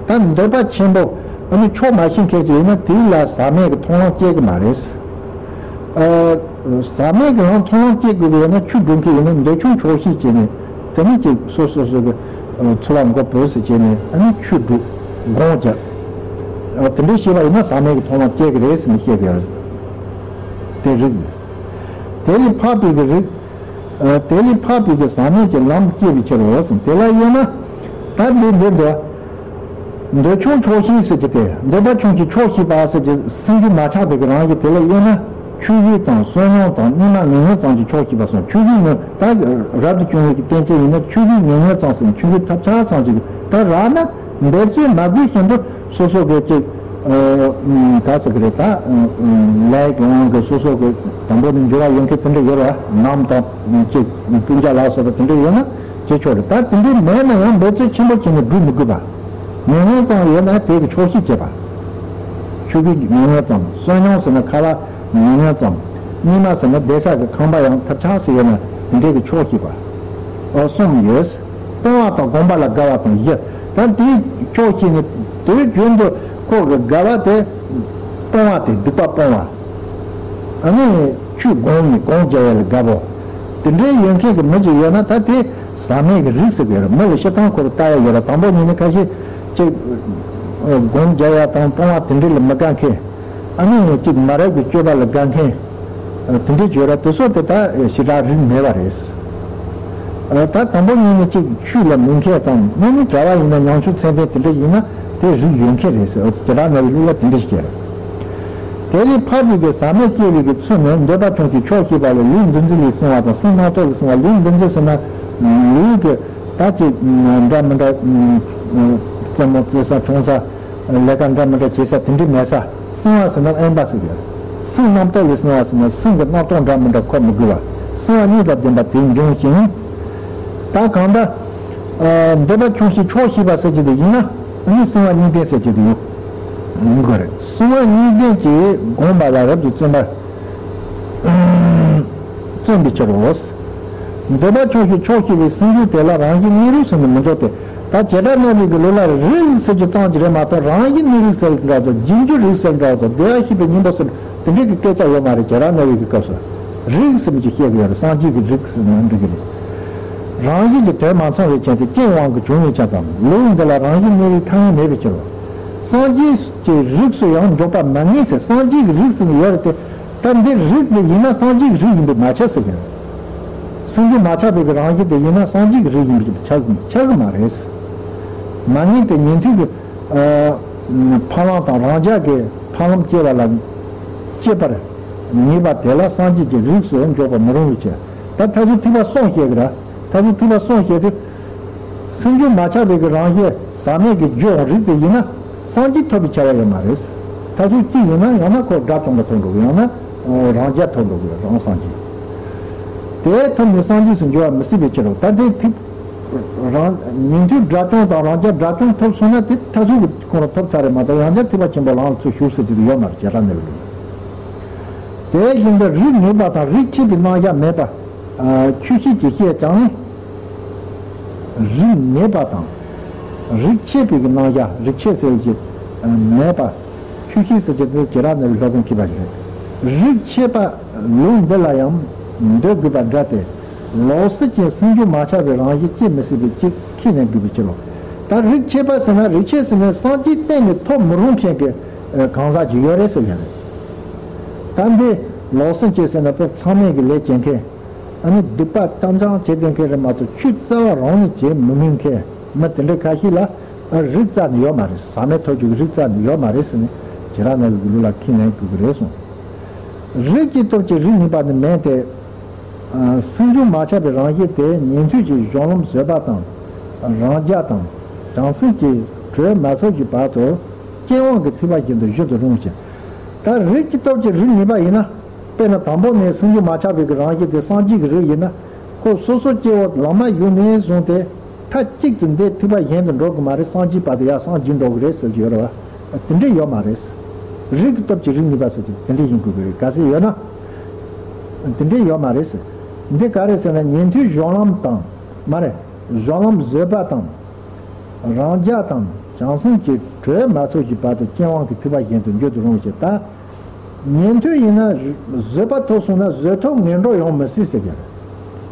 བ། ད་འདོད་པ་ཆེན་པོ་ཨ་ནི་ཆོག་མ་ཤེས་མཁན་ཅིག་ཡིན་ན་དེ་ལ་ཟག་མེད་ཀྱི་མཐོང་ལམ་སྐྱེ་གི་མ་རེད། ཨ། ཟག་མེད་ཀྱི་ལམ་མཐོང་ལམ་སྐྱེ་དགོས་པ་ཡིན་ན་ཆོས་སྒྲུབ་མཁན་ཡིན་ན་འདོད་ཆུང་ཆོག་ཤེས་བྱས་ནས། དེ་ནས་ཅིག་སོ་སོ་སོ་གི་ཨ་འཚོ་བ་མགོ་བོས་སུ་བྱས་ནས་ཨ་ནི་ཆོས་སྒྲུབ་སྒོམ་བྱ། ཨ་དེ་འདྲའི་ཤེས་པ་ཡིན་ན་ཟག་མེད་ཀྱི་མཐོང་ལམ་སྐྱེ་གི་རེད་ཟེར་ནས་བཤད་ཀྱི་ཡོད་རེད། དེ་རིགས། དེ་ལས་འཕགས་པའི་གི་རིགས། ཨ་དེ་ལས་འཕགས་པའི་གི་ཟག་མེད་ཀྱི་ལམ་སྐྱེ་བའི་ཕྱིར་རོ་ཟེར། དེ་ལ་དབྱེ་ན། ད་འདི་འདི་འདི། འདོད་ཆུང་ཆོག་ཤེས་ཟེར་གྱི་དེ། འདོད་པ་ཆུང་ཤོས་ཆོག་ཤེས་པ་ཟེར་གྱི་སེམས་རྒྱུད་མ་ཆགས་པའི་གི་རང་བཞིན་དེ་ལ་དབྱེ་ན། ཆོས་ཉིད་དང་བསོད་སྙོམས་དང་གཉིས་སྨྲ་ངན་ངོན་ཙམ་གྱིས་ཆོག་ཤེས་པ་གསུངས། ཆོས་ཉིད་ངོ་ད་རབ་ཏུ་བྱུང་བའི་གི་བསྟན་བཅོས་ཡིན་ན་ཆོས་ཉིད་ངན་ངོན་ཙམ་ཟེར་ན་ཆོས་ཉིད་ཐབས་ཆག་ཙམ་གྱིས་ད་རག་ན། འབད་རྩོལ་མ་དགོས་བཞིན་དུ་སོ་སོ་གི་ཅིག་ཨ་ད་ཟེར་གི་རེད། ད་ལས་ཀྱི་དབང་གིས་སོ་སོ་གི་དང་པོ་ནས་འགྱུར་བ་ཡོང་མཁན་དེ་འདྲ་ཡོད་ར། ནམ་དང་ཅིག་སྤུན་ཀྱག་ལ་སོགས་པ་དེ་འདྲ་ཡོད་ན་བྱེད་ཆོག་རེད། ད་དེ་འདྲ་མེད་ན་ཡང་འབད་རྩོལ་ཆེན་པོ་བྱས་ནས་སྒྲུབ་མི་དགོས་པ། ངན་ངོན་ཙམ་ཡོད་ན་དེ་གི་ཆོག་ཤེས་བྱེད་པ། ཆོས་གོས་ངན་ངོན་ཙམ། བསོད་སྙོམས་ཟེར་ན་ཁ་ལག་ངན་ངོན་ཙམ། གཉིས་སྨྲ་ཟེར་ན་བསྡད་ས་གི་ཁང་པ་ཡང་ཐབས་ཆག་སུ་ཡོད་ན་དེ་འདྲའི་གི་ཆོག་ཤེས་པ། ཨོ་གསུམ་ཡོད། སྤོང་བ་དང་སྒོམ་པ་ལ་དགའ་བ་དང་བཞི། ད་དེའི་ཕྱོགས་ཤིག་ནས་དེའི་རྒྱུན་དུ་ཁོ་གི་དགའ་བ་དེ་སྤོང་བ་དེ་སྡིག་པ་སྤོང་བ། ཨ་ནི་ཆོས་སྒོམ་ནས་སྒོམ་རྒྱག་ཡ་ལ་དགའ་པོ། དེ་འདྲའི་ཡོད་མཁན་གྱི་མི་ཅིག་ཡོད་ན་ད་དེ་ཟག་མེད་ཀྱི་རིགས་ཟེར་གི་ཡོད་རེད། མི་ལ་སྤྱིར་བཏང་ཁོ་རང་ལྟ་ཡ་ཡོད་རེད། དང་པོ་ཉིད་ནས་ཁ་ཤས་ཅིག་སྒོམ་རྒྱག་ཡ་དང་སྤོང་བ་དེ་འདྲ་ལ་མི་དགའ་མཁན། ཨ་ནི་གཅིག་མ་རབས་ཀྱི་སྤྱོད་པ་ལ་དགའ་མཁན། དེ་འདྲའི་བརྗོད་ར་དེ་ཚོ་དེ་དག་ཞེ་དྲག་རིགས་མེད་པ་རེད། ད་དང་པོ་ཉིད་ནས་གཅིག་ཆོས་ལ་མོས་མཁན་ཙམ་ནི་ནི་གྲྭ་བ་ཡིན་ན་ཉམ་ཆུང་ཚད་ལྡན་དེ་འདྲ་ཡིན་ན་དེ་རིགས་ཡོད་མཁན་རེད་ཟེར། བྱེ་བྲག་སྨྲ་བའི་ལུགས་ལ་དེ་འདྲ་ཞིག་རེད། དེ་ལས་འཕགས་པའི་གི་ཟག་མེད་སྐྱེ་བའི་གི་ཚུལ་ནི་འདོད་པ་ཆུང་ཤོས་ཆོག་ཤེས་པ་ལས་ལུས་འདུ་འཛི་ལས་བསྲུང་བ་དང་སེམས་རྣམ་རྟོག་ལས་བསྲུང་བ། ལུས་འདུ་འཛི་ཟེར་ན་ལུས་ཀྱི་ད་ཅིག་འདྲ་མི་འདྲ་རྩེད་མོ་རྩེ་ས་འཁྲུངས་ས། ལས་ཀ་འདྲ་མི་འདྲ་བྱེད་ས་དེ་འདྲ་མེད་ས། བསྲུང་བ་ཟེར་ན་དབེན་པ་ཟེར་གི། སེམས་རྣམ་རྟོག་ལས་བསྲུང་བ་ཟེར་ན་སེམས་ཀྱི་རྣམ་རྟོག་འདྲ་མི་འདྲ་འཁོར་མི་དགོས་པ། བསྲུང་བ་གཉིས་དང་ལྡན་པ་དེ་འབྱུང་ཞིང་། ད་གང་ལྟར། འདོད་པ་ཆུང་ཤོས་ཆོག་ཤེས་པ་ཟེར་གྱི་དེ་ཡིན་ན་ཨ་ནི་བསྲུང་བ་གཉིས་ལྡན་ཟེར་གྱི་དེ་ཡོད། ཡིན་དགོས་རེད། བསྲུང་བ་གཉིས་ལྡན་གྱིས་བསྒོམས་པ་ལ་རབ་ཏུ་བརྩོན་པ། ཡིན་པའི་ཕྱིར་རོ། འདོད་པ་ཕྱོགས་བཅུའི་ཕྱོགས་བཅུ་པའི་སེམས་རྒྱུད་དེ་ལ་རང་བཞིན་གནས་རིགས་ཟེར་ནས་མི་འཇོག་སྟེ། ད་བྱེ་བྲག་སྨྲ་བའི་གི་ལུགས་ལ་རིགས་ཟེར་རྒྱུ་ཙམ་གྱིས་རེད་མ་གཏོགས། རང་བཞིན་གནས་རིགས་ཟེར་འདྲ་དང་། རྗེས་འཇུག་རིགས་ཟེར་འདྲ་དང་། བདེ་བར་གཤེགས་པའི་སྙིང་པོ་ཟེར་དེ་འདྲའི་གི་སྐད་ཆ་ཡོད་མ་རེད། བྱེ་བྲག་སྨྲ་བའི་གི་སྐབས་སུ་རིགས་ཟེར་མི་ཅིག་བཤད་གི་ཡོད་རེད། སངས་རྒྱས་ཀྱི་རིགས་ཟེར་ནས་འབྲི་གི་རེད། རང་བཞིན་གྱི་དོན་མ་ཚང་བའི་རྐྱེན་དེ་རྐྱེན་དབང་གིས་བྱུང་བའི་ཕྱིར་དང་། ལུགས་འདི་ལ་རང་བཞིན་གནས་རིགས་ཐ་སྙད་མེད་པའི་ཕྱིར་རོ། སངས་རྒྱས་ཀྱི་རིགས་སུ་ཡང་འཇོག་པ་མ་ངེས་ཟེར། སངས་རྒྱས་ཀྱི་རིགས་ཟེར་ནས་ཡོད་རེད་དེ། ད་འདི་རིགས་དེ་ཡིན་ན་སངས་རྒྱས་ཀྱི་རིགས་ཡིན་པས་མ་ཁྱབ་ཟེར་གྱི་རེད། སེམས་རྒྱུད་མ་ཆགས་པའི་གི་རང་བཞིན་དེ་ཡིན་ན་སངས་རྒྱས་ཀྱི་རིགས་ཡིན་པས་ཁྱབ་ཁྱབ་གི་མ་རེད། མ་ངེས་ཏེ། ཉན་ཐོས་ཀྱི་ཨ་ཕ་ལམ་དང་རང་རྒྱལ་གྱི་ཕ་ལམ་སྐྱེ་བ་ལ་སྐྱེས་པར་ངེས་པ་དེ་ལ་སངས་རྒྱས་ཀྱི་རིགས་སུ་འཇོག་པ་མི་རུང་བའི་ཕྱིར། ད་མཐར་ཐུག་ཐེག་པ་གསུམ་བཤད་གི་ར། མཐར་ཐུག་ཐེག་པ་གསུམ་བཤད་དུས། སེམས་རྒྱུད་མ་ཆགས་པའི་གི་རང་བཞིན་ཟག་མེད་ཀྱི་རྒྱུ་རིགས་དེ་ཡིན་ན་སངས་རྒྱས་ཐོབ་པའི་ཁྱབ་པ་ཡོད་མ་རེད། མཐར་ཐུག་གཅིག་ཡིན་ན་ཡང་ན་ཁོ་དགྲ་བཅོམ་པ་ཐོབ་འགྲོ་གི། ཡང་ན་རང་རྒྱལ་ཐོབ་འགྲོ་གི། རང་སངས་རྒྱས། དེ་ཐོབ་ནས་སངས་རྒྱས་སུ་འགྱུར་བ་མི་སྲིད་པའི་ཕྱིར་རོ། ད་དེ་ཐེག་རང་ཉན་ཐོས་དགྲ་བཅོམ་དང་རང་རྒྱལ་དགྲ་བཅོམ་ཐོབ་སོང་ན་དེ་མཐར་ཐུག་གི་ཁོ་རང་ཐོབ་ཚར་རེད་མ་གཏོགས། ཡང་བསྐྱར་ཐེག་པ་ཆེན་པོ་ལམ་ལ་ཚུར་ཞུགས་ཟེར་གྱི་ཡོད་མ་རེད། བྱེ་བྲག་སྨྲ་བའི་ལུགས་ལ། དེ་བཞིན་དུ་རིགས་ངེས་པ་དང་རིགས་ཆད་པའི་རྣམ་གཞག་མེད་པ། ཨ་ཆོས་བཤད་ཀྱིས་བཤད་ཀྱང་། རིགས་ངེས་པ་དང་རིགས་ཆད་པའི་གི་རྣམ་གཞག། རིགས་ཆད་ཟེར་གྱི་མེད་པ། ཆོས་བཤད་ཟེར་གྱི་དེ་བྱེ་བྲག་སྨྲ་བའི་སློབ་དཔོན་མཁས་པ་ཞིག་རེད། རིགས་ཆད་པ་ལུགས་འདི་ལ་ཡང་འདོད་དགོས་པ་འདྲ་སྟེ། ལོག་སྲིད་ཀྱི་སེམས་རྒྱུད་མ་ཆགས་པའི་རང་བཞིན་སྐྱེ་མི་སྲིད་པའི་ཕྱིར་ཁས་ལེན་དགོས་པའི་ཕྱིར་རོ། ད་རིགས་ཆད་པ་ཟེར་ན། རིགས་ཆད་ཟེར་ན་སངས་རྒྱས་གཏན་ནས་ཐོབ་མི་རུང་མཁན་གྱི་གང་ཟག་ཅིག་ཡོད་རེད་ཟེར་ཡ་རེད། ད་འདི་ལོག་སྲིད་ཀྱི་ཟེར་ན་དཔེ་མཚམས་མེད་ཀྱི་ལས་བྱེད་མཁན། ཨ་ནི་སྡིག་པ་རྐྱང་རྐྱང་བྱེད་བསྡད་མཁན་རེད་མ་གཏོགས། ཆོས་རྩ་བ་རང་ནས་བྱེད་མི་མོས་མཁན་མི་དེ་འདྲ་ཁ་ཤས་ལ་རིགས་རྩ་ནས་ཡོད་མ་རེད། ཟག་མེད་ཐོབ་རྒྱུ་གི་རིགས་རྩ་ནས་ཡོད་མ་རེད་ཟེར་ནས་བྱེ་བྲག་སྨྲ་བའི་གི་ལུགས་ལ་ཁས་ལེན་དགོས་ཀྱི་རེད་གསུངས། རིགས་ཀྱི་སྟོབས་ཀྱིས་རིགས་ངེས་པ་ནི་མེད་དེ། སེམས་རྒྱུད་མ་ཆགས་པའི་རང་བཞིན་དེ་ཉན་ཐོས་ཀྱི་གཞུང་ལམ་བཟོད་པ་དང་རང་རྒྱལ་དང་བྱང་སེམས་ཀྱི་གྲོལ་མ་ཐོབ་ཀྱི་བར་དུ་རྐྱེན་དབང་གིས་ཐེག་པ་གཞན་དུ་གཞོལ་དུ་རུང་ཞིང་། ད་རིགས་ཀྱི་སྟོབས་ཀྱིས་རིགས་ངེས་པ་ཡིན་ན། དཔེར་ན་དང་པོ་ནས་སེམས་རྒྱུད་མ་ཆགས་པའི་གི་རང་བཞིན་དེ་སངས་རྒྱས་ཀྱི་རིགས་ཡིན་ན། ཁོ་སོ་སོ་སྐྱེ་བོ་ལམ་མ་ཞུགས་ནས་བཟུང་སྟེ་མཐའ་གཅིག་ཏུ་འདི་ཐེག་པ་གཞན་དུ་འགྲོ་གི་མ་རེད། སངས་རྒྱས་བར་དུ་ཡར་སངས་རྒྱས་འགྲོ་གི་རེད་ཟེར་གྱི་ཡོད་རེད་བ། དེ་འདྲ་ཡོད་མ་རེད། རིགས་ཀྱི་སྟོབས་ཀྱིས་རིགས་ངེས་པ་ཟེར་གྱི་དེ་འདྲ་ཡིན་དགོས་ཀྱི་རེད། གལ་སྲིད་ཡོད་ན། དེ་འདྲ་ཡོད་མ་རེད་ཟེར། འདི་ག་རེ་ཟེར་ན། ཉན་ཐོས་གཞུང་ལམ་དང་མ་རེད། གཞུང་ལམ་བཟོད་པ་དང་། རང་རྒྱལ་དང་བྱང་སེམས་ཀྱི་གྲོལ་མ་ཐོབ་ཀྱི་བར་དུ་རྐྱེན་དབང་གིས་ཐེག་པ་གཞན་དུ་འགྱུར་དུ་རུང་བ་ཞིག་ད། ཉན་ཐོས་ཡིན་ན་བཟོད་པ་ཐོབ་སོང་ན་བཟོད་ཐོབ་ངན་འགྲོ་ཡོང་མི་སྲིད་ཟེར་གྱི་རེད།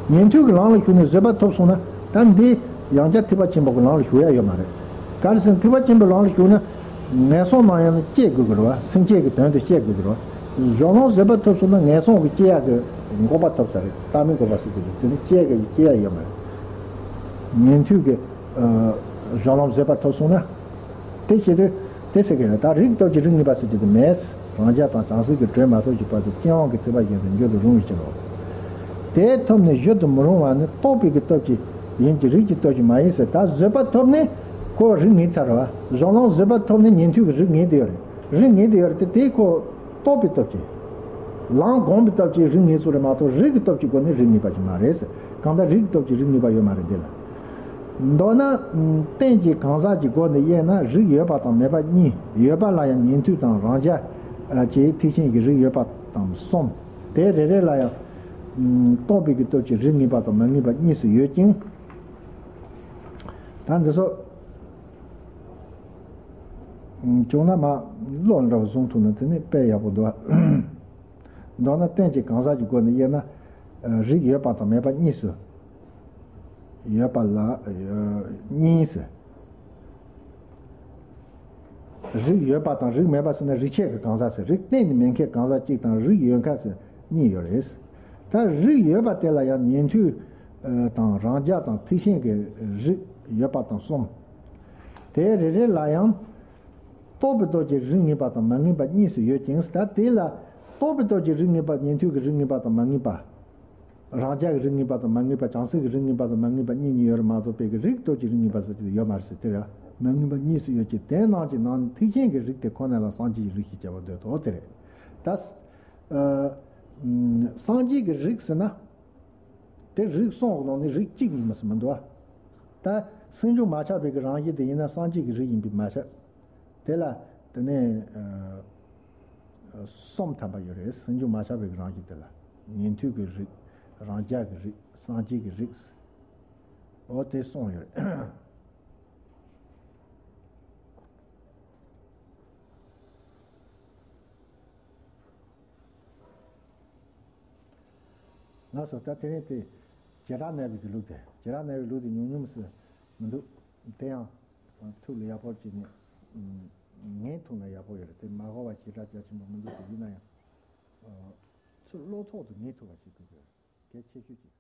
ཉན་ཐོས་ཀྱི་ལམ་ལ་ཞུགས་ནས་བཟོད་པ་ཐོབ་སོང་ན་ད་འདི་ཡང་བསྐྱར་ཐེག་པ་ཆེན་པོ་གི་ལམ་ལ་ཞུགས་ཡ་ཡོད་མ་རེད། ག་རེ་ཟེར་ན་ཐེག་པ་ཆེན་པོའི་ལམ་ལ་ཞུགས་ན་ངན་སོང་ནམ་ཡང་ན་སྐྱེ་དགོས་ཀྱི་རེད་བ། སེམས་ཅན་གྱི་དོན་དུ་སྐྱེ་དགོས་ཀྱི་རེད་བ། གཞུང་ལམ་བཟོད་པ་ཐོབ་སོང་ན་ངན་སོང་གི་སྐྱེ་ཡག་གི་འགོག་པ་ཐོབ་ཚར་རེད། རྟག་མའི་འགོག་པ་ཟེར་གྱི་རེད། དེ་ནི་སྐྱེ་ཡག་གི་སྐྱེ་ཡག་ཡོད་མ་རེད། ཉན་ཐོས་ཀྱི་གཞུང་ལམ་བཟོད་པ་ཐོབ་སོང་ན། དེ་བྱེད་དུས་དེ་ཟེར་གྱི་རེད། ད་རིགས་སྟོབས་ཀྱིས་རིགས་ངེས་པ་ཟེར་གྱི་དེ་མེད། རང་རྒྱལ་དང་བྱང་སེམས་ཀྱི་གྲོལ་མ་ཐོབ་ཀྱི་བར་དུ་རྐྱེན་དབང་གིས་ཐེག་པ་གཞན་དུ་འགྱུར་དུ་རུང་བའི་ཕྱིར་རོ། དེ་ཐོབ་ནས་གཞོལ་དུ་མི་རུང་བ་ནི་རྟོགས་པའི་གི་སྟོབས་ཀྱིས་ཡིན་གྱི་རིགས་ཀྱི་སྟོབས་ཀྱིས་མ་ཡིན་ཟེར། ད་བཟོད་པ་ཐོབ་ནས་ཁོ་རིགས་ངེས་ཚར་བ། གཞུང་ལམ་བཟོད་པ་ཐོབ་ནས་ཉན་ཐོས་ཀྱི་རིགས་ངེས་དེ་ཡོད་རེད། རིགས་ངེས་དེ་ཡོད་རེད་དེ། དེ་ཁོ་རྟོགས་པའི་སྟོབས་ཀྱིས། ལམ་སྒོམ་པའི་སྟོབས་ཀྱིས་རིགས་ངེས་སུ་རེད་མ་གཏོགས། རིགས་ཀྱི་སྟོབས་ཀྱི་སྒོ་ནས་རིགས་ངེས་པ་ཞིག་མ་རེད་ཟེར། གང་ལྟར་རིགས་ཀྱི་སྟོབས་ཀྱིས་རིགས་ངེས་པ་ཡོད་མ་རེད་འདི་ལ། མདོར་ན། རྟེན་གྱི་གང་ཟག་གི་སྒོ་ནས་དབྱེ་ན་རིགས་ཡོད་པ་དང་མེད་པ་གཉིས། ཡོད་པ་ལ་ཡང་ཉན་ཐོས་དང་རང་རྒྱལ་བཅས་ཐེག་ཆེན་གྱི་རིགས་ཡོད་པ་དང་གསུམ། དེ་རེ་རེ་ལ་ཡང་། རྟོགས་པའི་གི་སྟོབས་ཀྱིས་རིགས་ངེས་པ་དང་མ་ངེས་པ་གཉིས་སུ་ཡོད་ཅིང་། ད་འདི་ཚོ་བྱུང་ན་མ་བློ་འདྲ་བ་བཟུང་ཐུབ་ན་དེ་ནི་དཔེ་ཡག་པོ་འདུག་མདོར་ན་རྟེན་གྱི་གང་ཟག་གི་སྒོ་ནས་དབྱེ་ན། རིགས་ཡོད་པ་དང་མེད་པ་གཉིས་སུ། ཡོད་པ་ལ་གཉིས་སུ། རིགས་ཡོད་པ་དང་རིགས་མེད་པ་ཟེར་ན་རིགས་ཆད་ཀྱི་གང་ཟག་ཟེར། རིགས་གཏན་ནས་མེད་མཁན་གང་ཟག་གཅིག་དང་རིགས་ཡོད་མཁན་ཟེར་གཉིས་ཡོད་རེད། ད་རིགས་ཡོད་པ་དེ་ལ་ཡང་ཉན་ཐོས་དང་རང་རྒྱལ་དང་ཐེག་ཆེན་གྱི་རིགས་ཡོད་པ་དང་གསུམ། དེ་རེ་རེ་ལ་ཡང་རྟོགས་པའི་སྟོབས་ཀྱིས་རིགས་ངེས་པ་དང་མ་ངེས་པ་གཉིས་སུ་ཡོད་ཅིང་། ད་དེ་ལ་རྟོགས་པའི་སྟོབས་ཀྱིས་རིགས་ངེས་པ། ཉན་ཐོས་ཀྱི་རིགས་ངེས་པ་དང་མ་ངེས་པ། རང་རྒྱལ་གྱི་རིགས་ངེས་པ་དང་མ་ངེས་པ། བྱང་སེམས་ཀྱི་རིགས་ངེས་པ་དང་མ་ངེས་པ་གཉིས་གཉིས་ཡོད་རེད་མ་གཏོགས། དཔེ་གི་རིགས་སྟོབས་ཀྱིས་རིགས་ངེས་པ་ཟེར་གྱི་ཡོད་མ་རེད་ཟེར། དེ་ལ་མ་ངེས་པ་གཉིས་སུ་ཡོད་ཅིང་། དེ་རྣམས་ཀྱི་ནང་ནས་ཐེག་ཆེན་གྱི་རིགས་དེ་ཁོ་ན་ལ་སངས་རྒྱས་ཀྱི་རིགས་ཞེས་བྱ་བ་འདོད་དོ། དེ་རེད། ད་ཨ་སངས་རྒྱས་ཀྱི་རིགས་ཟེར་ན། དེ་རིགས་གསུམ་གྱི་ནང་ནས་རིགས་གཅིག་ཉིད་མ་ཟེར་མི་འདུག་ཨ། ད་སེམས་རྒྱུད་མ་ཆགས་པའི་གི་རང་བཞིན་དེ་ཡིན་ན་སངས་རྒྱས་ཀྱི་རིགས་ཡིན་པས་མ་ཆགས། དེ་ལ་དེ་ནས་ཨ་གསུམ་ཐམ་པ་ཡོད་རེད། སེམས་རྒྱུད་མ་ཆགས་པའི་གི་རང་བཞིན་དེ་ལ་ཉན་ཐོས་ཀྱི་རིགས། རང་རྒྱལ་གྱི་རིགས། སངས་རྒྱས་ཀྱི་རིགས། འོ་དེ་གསུངས་ཡོད་རེད། ལགས་སོ། ད་དེ་རིང་དེ་བྱེ་བྲག་སྨྲ་བའི་གི་ལུགས་དེ། བྱེ་བྲག་སྨྲ་བའི་ལུགས་དེ་ཉུང་ཉུང་སུ་མི་འདུག་དེ་ཡང་ཐུགས་ལ་ཡག་པོ་བྱས་ནས་ངེས་ཐུབ་ན་ཡག་པོ་ཡོད་རེད། དེ་མ་གོ་བ་ཞེ་དྲག་རྒྱ་ཆེན་པོ་མི་འདུག་དེ་ཡིན་ན་ཡང་ཚུར་བློ་ཐོག་ཏུ་ངེས་ཐུབ་པ་ཞིག་དགོས་ཀྱི་རེད། གལ་ཆེ་ཤོས་ཅིག